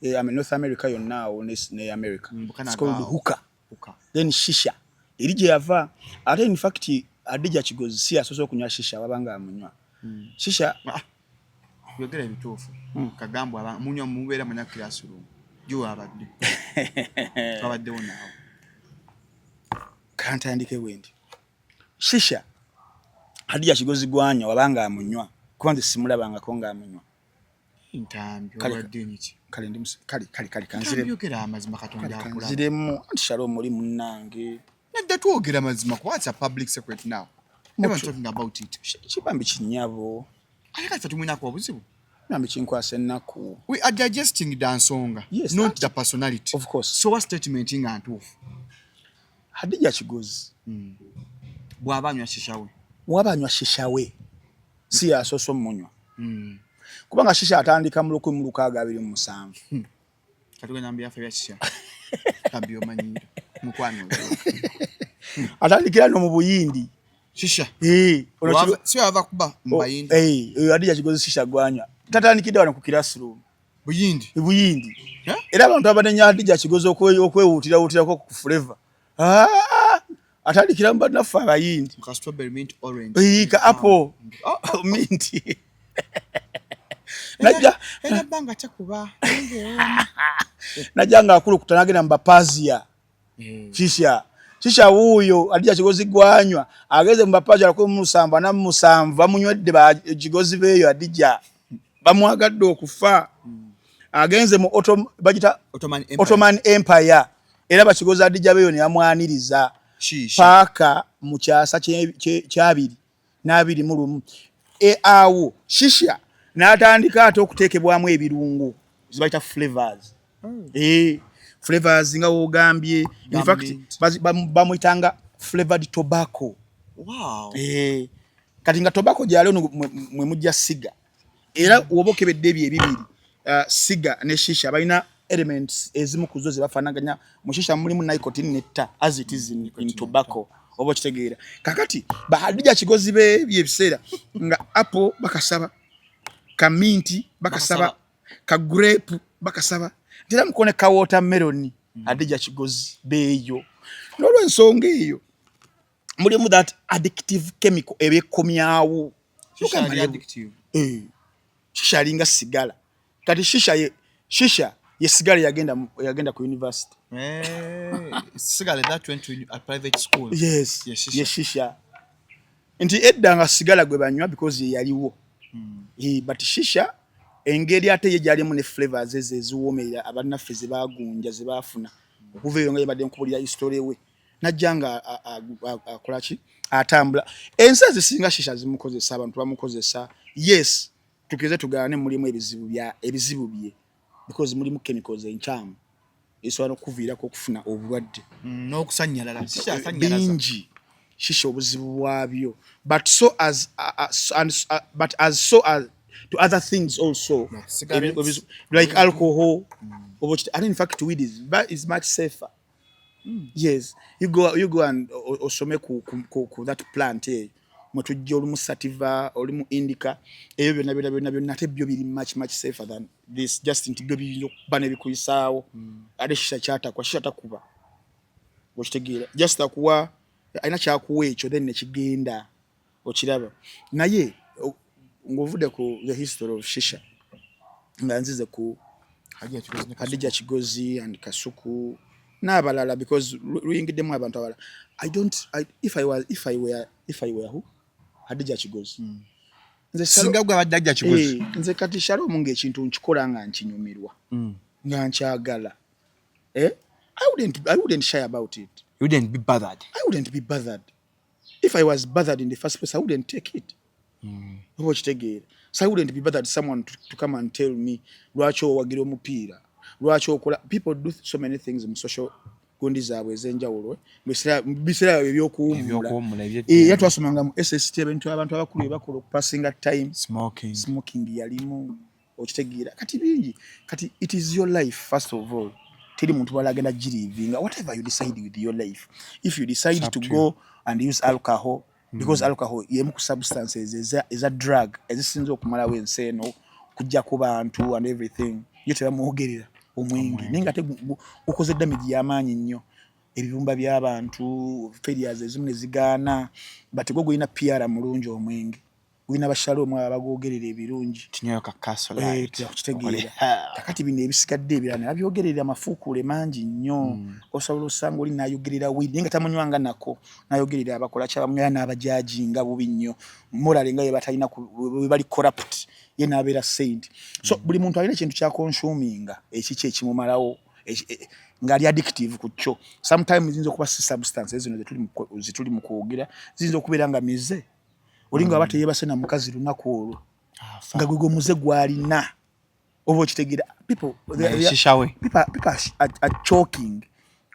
Yeah, I mean, North America yonna awo ne America. It's called hookah. Then shisha eri gye yava. Ate in fact Hadija Kigozi si yasoose okunywa shisha, wabanga amunywa shisha. Ah, yogera ebituufu. Kagambwe munywa, mubeera munya classroom gyo abadde twabaddewo naawe. Kantandike bwe nti shisha Hadija Kigozi gwanywa wabanga amunywa, kuba nze simulabangako ng'amunywa. Ntambi, Kale- obadde niki? Kale ndi kale kale kale Ntambi, kanziremu. Yogera amazima, Kale Katonda akulaba. kanziremu anti Shalom oli munnange. Nedda, twogera mazima kuba it's a public secret now. Everyone's talking about it. Kibambi kinyabo. Ate kati tumwinako obuzibu? Bambi kinkwasa ennaku. We are digesting the nsonga, Yes, not the personality. Of course. So wa statement nga ntuufu. Hadija Kigozi bw'aba anywa shisha we, waba anywa shisha we, si yasoose omunywa, kubanga shisha atandika mu 1627. Katugenda mu byafa bya shisha kabbi, omanyiira mukwano. Atandikira no mu Buyindi. Shisha? Eh, ono Si wava kuba mu Bayindi? Eh, oyo Hadija Kigozi shisha gwanywa tatandikidde wano ku classroom. Buyindi? Buyindi. Eh? Era abantu abanenya Hadija Kigozi okwewuutirawuutirako ku flavor, Ah, atandikira mu bannaffe Abayindi. Ka strawberry, mint, orange. Eh, ka apple, mint, najja Era bbanga tekuba. Najja ng'akulukuta n'agenda mu Bapazia. Shisha wuuyo Hadija Kigozi gwanywa ageze mu Bapazia 1747, bamunywedde ba Kigozi beeyo. Hadija bamwagadde okufa. Agenze mu bagita Ottoman Empire. Ottoman Empire, era bakigozi Hadija beeyo ne bamwaniriza. Shisha. Paaka mu kyasa kyabiri n'abiri mu lumu. E, awo shisha n'atandika ate okuteekebwamu ebirungo zibayita flavors. E, flavors nga wogambye, in fact Mint. bamuyitanga flavored tobacco. E, kati nga tobacco gyali ono mwe mujja siga, era woba okebedde ebyo ebibiri, siga ne shisha balina elements ezimu ku zo ze bafaanaganya. Mu shisha mulimu nicotine ne tar, as it is in tobacco, oba okitegeera. Kakati Bahadija Kigozi beebyo ebiseera nga apple bakasaba, ka mint bakasaba, ka grape bakasaba, ntera mukone ka watermelon. Hadija Kigozi beeyo n'olwensonga eyo mulimu that addictive chemical ebekomyawo. Shisha ali addictive. Eh, shisha alinga sigala. Kati shisha ye sigala yagenda ku university. Eh, sigala that went to a private school. Yes. Ye shisha. Ye shisha nti edda nga sigala gwe banywa because ye yaliwo. Eh, but shisha engeri ate ye gyalimu ne flavors ezo eziwoomerera abannaffe ze bagunja, ze baafuna okuva eyo, nga yebadde nkubulira history we, najja nga akola ki, atambula ensi ezisinga. Shisha zimukozesa, abantu bamukozesa. Yes, tukirize tugaane, mulimu ebizibu bya ebizibu bye because mulimu chemicals enkyamu esobola n'okukuviirako okufuna obulwadde. N'okusanyalala. Shisha asanyalaza. Bingi shisha obuzibu bwabyo, but so as and but as so as to other things also. Yeah, cigarettes. Like alcohol, oba and in fact weed is much safer. Yes, you go and osome ku that plant eyo mwetujja olumu sativa, olumu indica, ebyo byonna byonna byonna byonna, ate byo biri much much safer than this. Just nti byo biyinza okuba nebikuyisaawo, ate shisha kyatakwa, shisha takuba, okitegeera? Just akuwa, alina kyakuwa ekyo, then nekigenda, okiraba. Naye ng'ovudde ku the history of shisha, nga nzize ku Hadija Kigozi ne Hadija Kigozi and Kasuku n'abalala, because luyingiddemu abantu abalala. I don't I, if I was if I were who, Hadija Kigozi, nze Singa gwe abadde Hadija Kigozi. Eh, nze kati Shalom, ng'ekintu nkikola nga nkinyumirwa, nga nkyagala, eh? I wouldn't shy about it. You wouldn't be bothered. I wouldn't be bothered. If I was bothered in the first place, I wouldn't take it. Oba okitegeera? So I wouldn't be bothered someone to come and tell me lwaki owagira omupiira, lwaki okola. People do so many things mu social gundi zaabwe ez'enjawulo, eh, mu biseera byabwe ebyokuwummula. Ebyokuwummula. Eh, era twasomanga mu SST ebintu abantu abakulu bye bakola okupasinga time. Smoking. Smoking yalimu, okitegeera? Kati bingi. Kati it is your life, first of all. Teri muntu bwala agenda girivinga. Whatever you decide with your life, if you decide It's up to to go and use alcohol, because alcohol yemu ku substances eza drug ezisinza okumalawo ensi eno, kujja ku bantu and everything, yo tebamwogerera omwenge, naye nga ate gukoze damage y'amaanyi nnyo, ebibumba by'abantu, failures ezimu ne zigaana. But gwo gulina PR mulungi, omwenge gulina bashaloomu abo abagwogerera ebirungi. Tunyweyo ka Castle Eh, Lite. kitegeera? Kakati bino ebisigadde ebirala nabyogerera amafuukuule mangi nnyo. Osobola osanga oli nayogerera weed, naye nga tamunywanga nako, nayogerera abakola kyabamunywera n'abajajinga bubi nnyo, morale nga yebatalina, bwe bali corrupt, ye n'abeera saint. So buli muntu alina ekintu kyaconsuminga ekiki ekimumalawo, ng'ali addictive ku kyo. Sometimes ziyinza okuba si substances zino zetuli mu kwogera, ziyinza okubeera nga mize. Oli nga aba teyebase na mukazi lunaku olwo, nga gwe gwe muze gw'alina, oba okitegeera? People, Shisha we. people are choking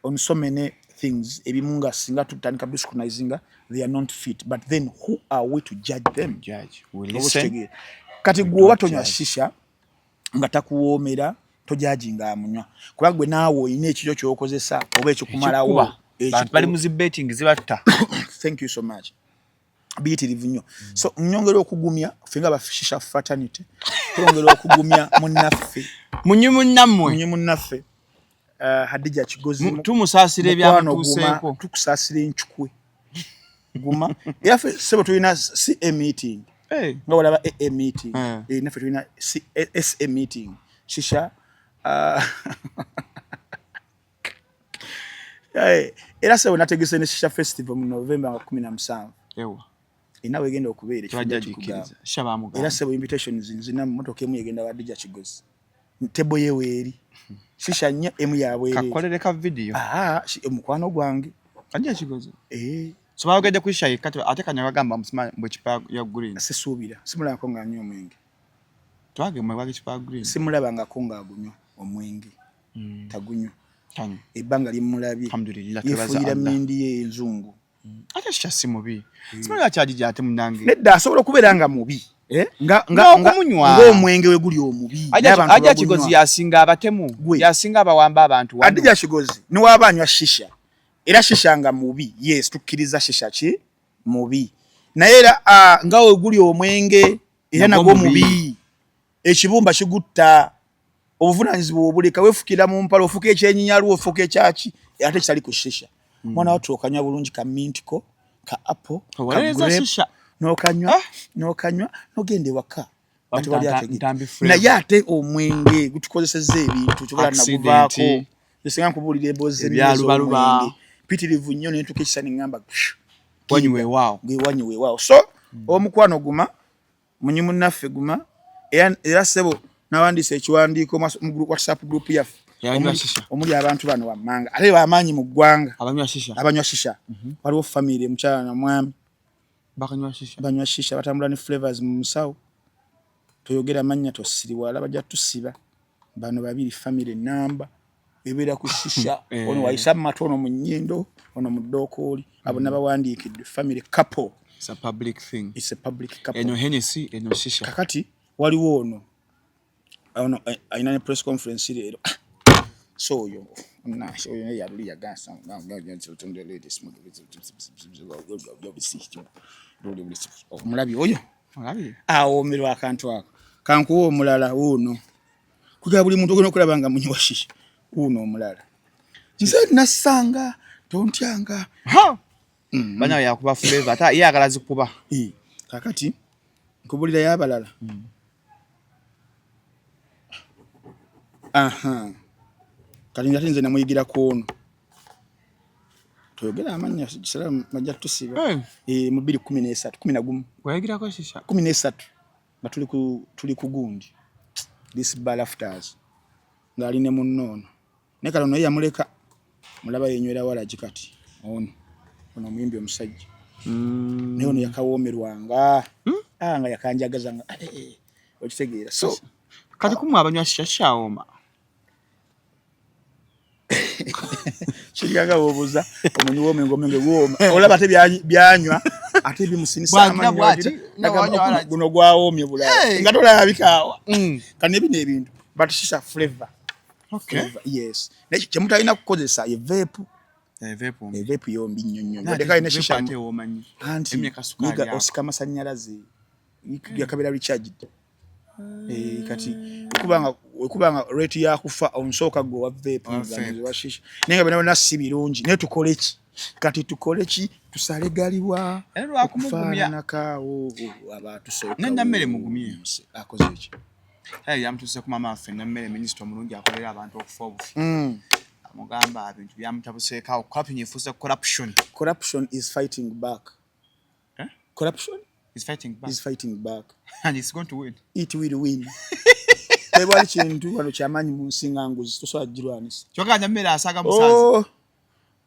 on so many things. Ebimu nga singa tutandika discognizinga, they are not fit, but then who are we to judge them? Judge. We Oba listen. okitegeera? Kati gwe oba tonywa shisha nga takuwoomera, tojajinga amunywa, kuba gwe naawe olina ekikyo kyokozesa oba ekikumalawo. Ekikuba. Bantu bali mu zi betting zibatta. Thank you so much. Biyitirivu nnyo. So nyongera okugumya ffe nga ba shisha fraternity, twongera okugumya munnaffe. Munywi munnammwe. Munyi munnaffe, Hadija Kigozi. Tumusaasira Mukwano, ebyamutuuseeko. guma, tukusaasira encukwe, guma. Era ffe sebo tulina CA meeting. Hey. Nga walaba AA meeting. Eh. Eh, naffe tulina SA meeting, shisha, era sebo nategese ne shisha festival mu November nga 17. Ewa. Era wegenda okubeera ekifo Tebajja kikugamba. gikkiriza. Shisha bamugamba. Era sebo invitations nzina mu motoka, emu yegenda wa Hadija Kigozi, tebo ye weeri, shisha nnyo, emu yabwereere. Kakolere ka video. Ah, omukwano gwange. Hadija Kigozi. Eh. So bayogedde ku shisha yekka, ate kanya bagamba musima bwe kipa ya green. Sisuubira, simulabako ng'anywa omwenge. Twage mwe bagi kipa green. Simulabangako ng'agunywa omwenge. Tagunywa. Tanywa. Ebbanga limulabye, Alhamdulillah, twebaza yefuuyira Allah. mindi ye enzungu. Ate shisha si mubi. Simanyi lwaki agijja ate munnange. Nedda, asobola okubeera nga mubi, eh? Nga N'okumunywa. ng'omwenge we guli omubi, naye abantu Hadija bagunywa. Kigozi yasinga abatemu. Gwe. Yasinga abawamba abantu wano. Hadija Kigozi niwaaba anywa shisha, era shisha nga mubi, yes, tukkiriza shisha ki mubi, naye era nga we guli omwenge era nagwo nagwo mubi. Mubi, ekibumba kigutta, obuvunanyizibwa obuleka, wefukira mu mpala, ofuka ekyenyinyalwo, ofuka ekyaki, ate kitali ku shisha. Mwana wattu okanywa bulungi ka mintiko, ka apple, ka Owolereza grape, shisha. n'okanywa, n'okanywa, n'ogenda ewaka nga tewali ategedde. Ntambi flavor. Naye ate omwenge gutukozesezza ebintu kyobola Accident. naguvaako. Nsinga nkubuulira emboozi Ebyalubaluba. ez'omwenge mpitirivu nnyo, nentuuka ekisa neŋŋamba Wanyiweewaawo. Gwe wanyiweewaawo. So omukwano guma, munyi munnaffe guma. Era ssebo nawandiisa ekiwandiiko mu WhatsApp group yaffe Abanywa shisha. Omuli abantu bano wammanga, ate bamaanyi mu ggwanga. Abanywa shisha. Abanywa shisha. Waliwo famire, mukyala na mwami. Bakanywa shisha. Banywa shisha, batambula ne flavors mu musawo. Toyogera mannya, tosiriwala, bajja tusiba. Bano babiri, famire namba ebeera ku shisha. Eh. Ono wayisa mu matu, ono mu nnyindo, ono mu ddookooli. Abo nabawandiikidde family couple. It's a public thing. It's a public couple. Eno Hennessy, eno shisha. Kakati waliwo ono alina ne press conference leero. So oyo oyo naye yaluli yagasa. Omulabi oyo? Olabye? Awoomerwa akantu ako. Kankuwa omulala wuuno, kuga buli muntu ogenda okulaba nga munywa shisha. Wuuno omulala, nze nassanga tontyanga. Ha! Banya yakuba flavor ate ye ayagala zikuba. Eh, kakati nkubulirayo abalala. Aha, kati ate nze namuyigira ku ono, toyogera amannya, kisalamu bajja tusiba. Eh. Eh, mu 2013, 11. Wayigirako shisha. 13 nga tuli ku gundi, this bar afters, ng'ali ne munno ono, naye kati ono ye yamuleka, mulaba yenywera walagi. Kati ono omuyimbi omusajja. Naye ono yakawoomerwanga. Ah, nga yakanjagaza nga eh, eh, okitegeera. So kati kumwe abanywa shisha kyawooma. Kiryaga wobuza omunywi w'omwenge, omwenge guwooma, olaba ate byanywa ate bimusinisa amanyo, guno gwawoomye bulala nga tolaba bikaawa. Kati bino ebintu, but shisha flavor. Flavor, yes, naye kyemutalina kukozesa ye vape. Vape yombi nnyo nnyo, wadde kale ne shisha anti osika amasanyalaze, yakabeera recharged. Kati okubanga rate yakufa onsooka gwe owa vape wa shisha, naye nga byonna byonna si birungi. Naye tukole ki kati? Tukole ki? Tusale galiwa okufaananako awo abatusooka. Nammere mugumye. Akoze ki? Yamutuuse ku mama waffe Nammere, minisita omulungi akolera abantu okufa obufi. Amugamba bintu byamutabuseeko awo, corruption efuuse corruption. Corruption is fighting back. Eh? Corruption is fighting back. Is fighting back. And it's going to win. It will win. Tewali kintu wano kyamaanyi mu nsi nga nguzi, tosobola kugirwanisa. Kyokka Nammere asaaga musanze. Oh,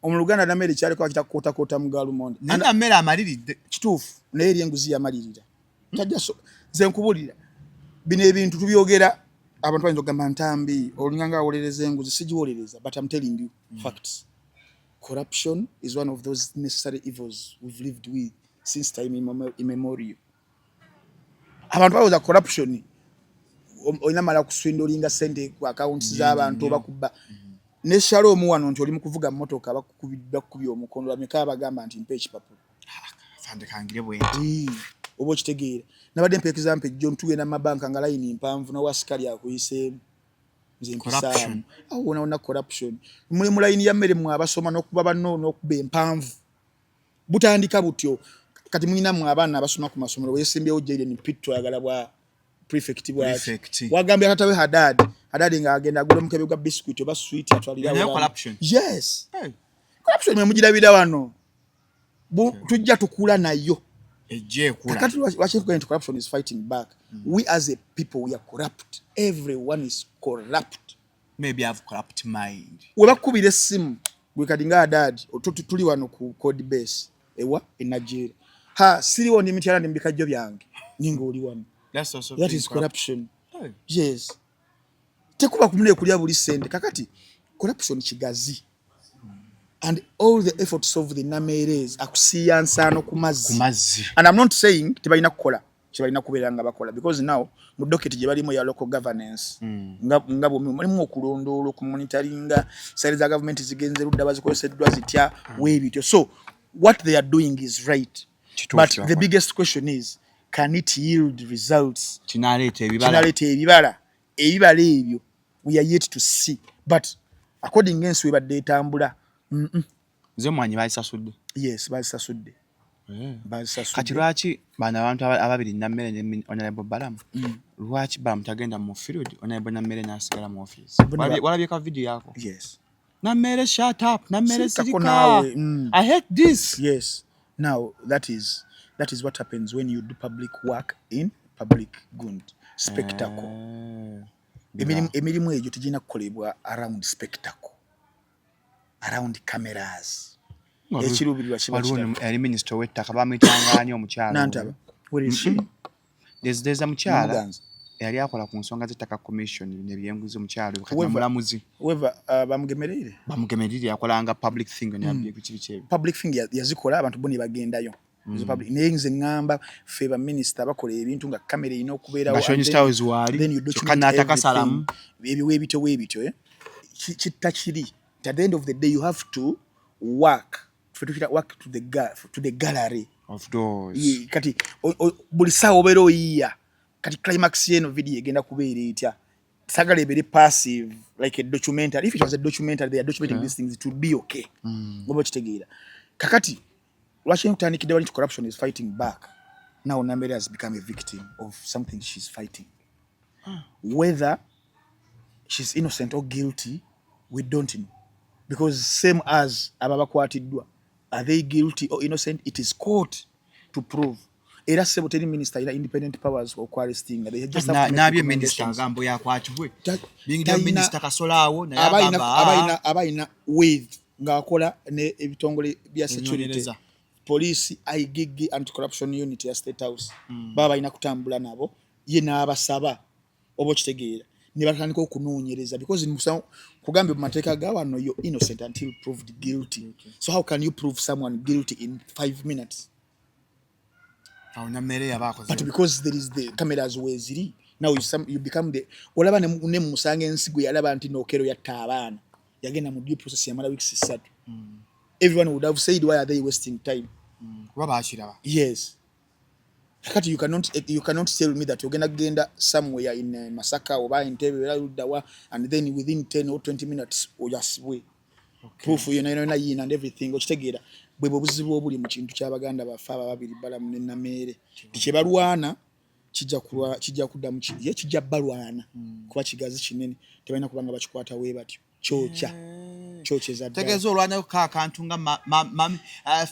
omuluganda Nammere kyaliko akita kukotakota mu galumonde. Naye Nammere amaliridde. Kituufu, naye eri enguzi yamalirira tajja. So nze nkubulira, bino ebintu tubyogera, abantu bayinza okugamba Ntambi olinga nga awolereza enguzi. Sigiwolereza, but I'm telling you facts. Corruption is one of those necessary evils we've lived with since time immemorial. Abantu balowooza corruption olina mala kuswindolinga sente ku accounts z'abantu oba kubba. Ne Shalom wano nti oli mu kuvuga mmotoka, bakukubye omukono, bameka abagamba nti mpa ekipapula? Fandekangire bwenti. Oba okitegeera, nabadde mpa example ejjo, ntugenda mu mabanka nga layini mpanvu, nawa asikali akuyiseemu, nze mpisaamu awo wona wona. Corruption muli mu layini ya mmere, mwe abasoma n'okuba banno n'okuba empanvu, butandika butyo. Kati mulina mwe abaana abasoma ku masomero, wesimbyewo Jaden Pitto, ayagala bwa prefect bwaki, wagambye tata we Hadad, Hadad ng'agenda agula omukebe gwa biscuit oba sweet atwalira. Yes, corruption mwe mugirabira wano, tujja tukula nayo. Kakati lwaki nti corruption is fighting back? We as a people, we are corrupt. Everyone is corrupt. Maybe have corrupt mind. We bakubira essimu gwe kati nga Hadad, tuli wano ku code base ewa e Nigeria, ha siriwo, ndi Mityana, ndi mubikajjo byange, ninga oli wano. That is corruption. Hey. Yes, tekuba kumune kulya buli sente. Kakati corruption kigazi and all the efforts of the Nameres akusiya nsaano ku mazzi. And I'm not saying tebalina kukola kyebalina kubeera nga bakola, because now mu docket gye balimu ya local governance, nga bwe mulimu okulondoola, okumonitoringa sale za gavumenti zigenze ludda, bazikozeseddwa zitya, weebityo. So what they are doing is right, but the biggest question is, can it yield results? Kinaleeta ebibala? Ebibala ebyo we are yet to see, but according ensi webadde etambula. Nze mwanyi bazisasudde. Yes, bazisasudde. Kati lwaki bano abantu ababiri, Nammere ne Honorable Balamu, lwaki Balamu tagenda mu field, Honorable Nammere n'asigala mu office? Walabye ka video yako? Yes. Nammere, shut up. Nammere, sirika. I hate this. Yes, now that is what happens when you do public work in public good spectacle. Emirimu egyo tegirina kukolebwa around spectacle, around cameras. Ekiruubirirwa kiba yali minisita ow'ettaka bamuyitanga ani omukyala? Nantaba. There's a mukyala eyali akola ku nsonga z'ettaka commission nebyenguzi, omukyala kati mulamuzi. Bamugemereire. Bamugemereire yakolanga public thing. Public thing yazikola, abantu bo ne bagendayo. Naye nze ŋŋamba ffe baminisita bakola ebintu nga kamera erina okubeerawo, ebyo weebityo weebityo, eh? Kitta kiri at the end of the day you have to work, ffe tukira work to the gallery. Of those. Kati buli ssaawa obeera oyiiya. Kati climax y'eno video egenda kubeera etya? Sagala ebeere passive like a documentary. If it was a documentary, they are documenting these things, it would be okay. Oba okitegeera? Kakati lwaki nkutandikidde wali nti corruption is fighting back? Now Namere has become a victim of something she's fighting. Whether she's innocent or guilty, we don't know, because same as aba bakwatiddwa, are they guilty or innocent? It is court to prove. Era sebo, teri minister alina independent powers okuarrestinga. Nabye minister agambo yakwatibwe minisita Kasolaawo. Aba alina with ng'akola ne ebitongole bya security. Police, IGG, Anti-Corruption Unit ya State House, baba balina kutambula nabo, ye n'abasaba, oba okitegeera, ne batandika okunoonyereza, because kugambye mu mateeka ga wano, you're innocent until proved guilty. So how can you prove someone guilty in 5 minutes? Awo Nameere yaba akoze. But because there is the cameras weziri now, you become the, olaba ne musanga ensigo yalaba nti nokero yatta abaana, yagenda mu due process, yamala weeks 3. Everyone would have said, "Why are they wasting time?" Kuba bakiraba. Yes. Kakati you cannot tell me that ogenda kugenda somewhere in Masaka oba Entebbe era luddawa, and then within 10 or 20 minutes oyasibwe, proof yona yona yina and everything. Okitegeera? Bwe buzibu obuli mu kintu ky'abaganda baffe aba babiri, Balamu ne Nameere, nti kye balwana kijja kuddamu, ye kijja balwana, kuba kigazi kinene, tebalina kubanga bakikwata we batyo, kyokya kyokyeza ddala. Tegeeza olwanako akantu nga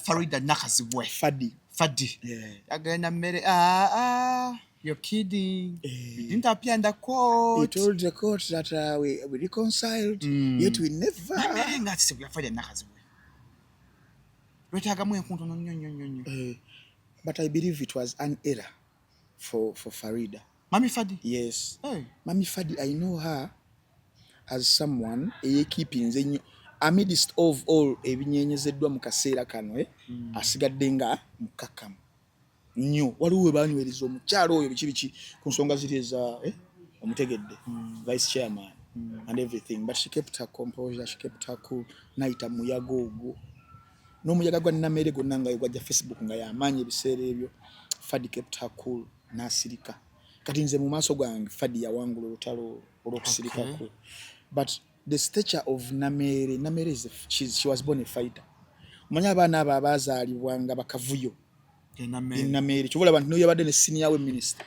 Farida Nakazibwe. Fadi. Fadi. Yeah. Yagenda mmere, ah, ah, you're kidding. You didn't appear in the He court. told the court that we reconciled, yet we never. Nameere nga ati ya Farida Nakazibwe lwetaagamu enkuntono nnyo nnyo nnyo nnyo. But I believe it was an error for Farida. Mami Fadi? Yes. Hey. Mami Fadi, I know her as someone eyekeepinze ennyo amidst of all ebinyenyezeddwa mu kaseera kano, eh? Asigadde nga mukkakkamu nnyo. Waliwo we banywereza omukyalo oyo biki biki ku nsonga ziri eza, eh? Omutegedde, vice chairman and everything, but she kept her composure, she kept her cool, nayita muyaga ogwo n'omuyaga gwa Nameere gwonna nga gwajja Facebook nga yamaanyi ebiseera ebyo. Fadi kept her cool n'asirika. Kati nze mu maaso gange Fadi yawangula olutalo olw'okusirika kwe. But the stature of Nameere, Nameere is a, she was born a fighter. Omanyi abaana abo abaazaalibwa nga bakavuyo? Nameere, kyova olaba nti noyo yabadde ne senior we minisita,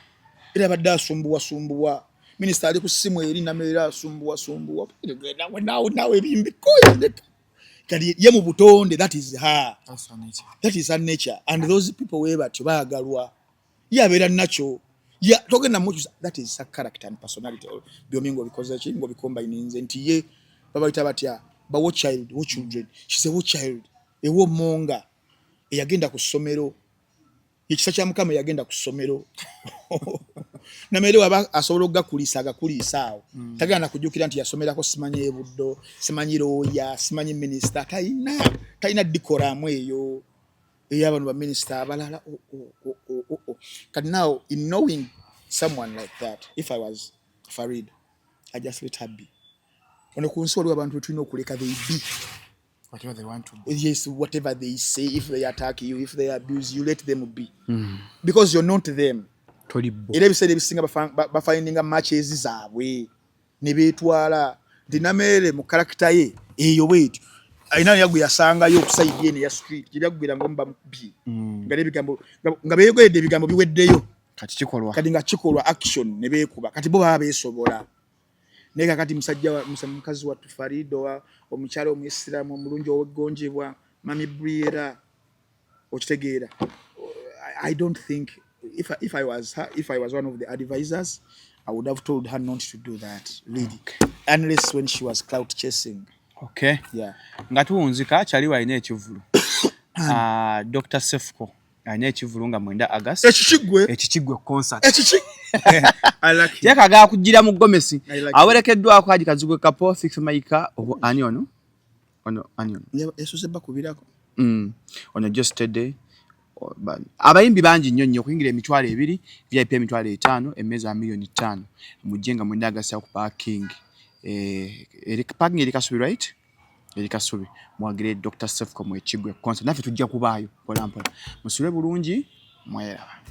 era yabadde asumbuwasumbuwa. Minisita ali ku ssimu eri, Nameere asumbuwasumbuwa, naawe naawe ebimbikoyendeka. Kati ye mu butonde, that is her, that is her nature, and those people we batyo baagalwa. Ye abeera nakyo, togenda mukyusa. That is her character and personality. Byombi ng'obikoze ki, ng'obikombininze, nti ye babayita batya, ba war child, war children. She's a war child ew'omonga eyagenda ku ssomero, ekisa kya Mukama, eyagenda ku ssomero. Nameere waba asobola okugakuliisa, agakuliisa awo. Tagenda nakujjukira nti yasomerako simanyi ebuddo, simanyi looya, simanyi minisita. Talina decorum eyo ey'abano baminisita abalala. Oh. Kati now, in knowing someone like that, if I was Farid, I just let her be. Ono ku nsi waliwo abantu betulina okuleka they be. Whatever they want to be. Yes, whatever they say, if they attack you, if they abuse you, let them be, because you're not them. Toli bo. Era ebiseera ebisinga bafindinga matches zaabwe ne beetwala nti Nameere mu character ye eyo bwetyo alina yagwe yasangayo okusayidi eno eya street gye byaggwera nga omuba mubye, nga n'ebigambo nga beeyogeredde, ebigambo biweddeyo. Kati kikolwa. Kati nga kikolwa, action, ne beekuba. Kati bo baba beesobola, naye kakati musajja mukazi wattu Farido, omukyala omuisiraamu omulungi oweggonjebwa, Mami Briera, okitegeera? I don't think, if I was her, if I was one of the advisors, I would have told her not to do that, really, unless when she was clout chasing. Okay. Yeah. Nga tuwunzika, kyaliwo alina ekivulu. Ah, Dr Sefco alina ekivulu nga 9 August. Ekikigwe. Ekikigwe concert. Ekiki. I like him. Kyekaga kugira mu gomesi. I like him. Awerekeddwako Haji Kazigwe Kapo, Fix Maika, obo ani ono, ono ani ono? Yasose bakubirako. Ono Just Today, abayimbi bangi nnyo nnyo. Okuyingira 20,000, VIP 50,000, emmeeza ya 5 million. Mujje nga 9 August ku parking, eri parking eri Kasubi, right, eri Kasubi. Mwagire Dr Sefco mu Ekigwe concert, naffe tujja kubaayo mpola mpola. Musule bulungi, mweraba.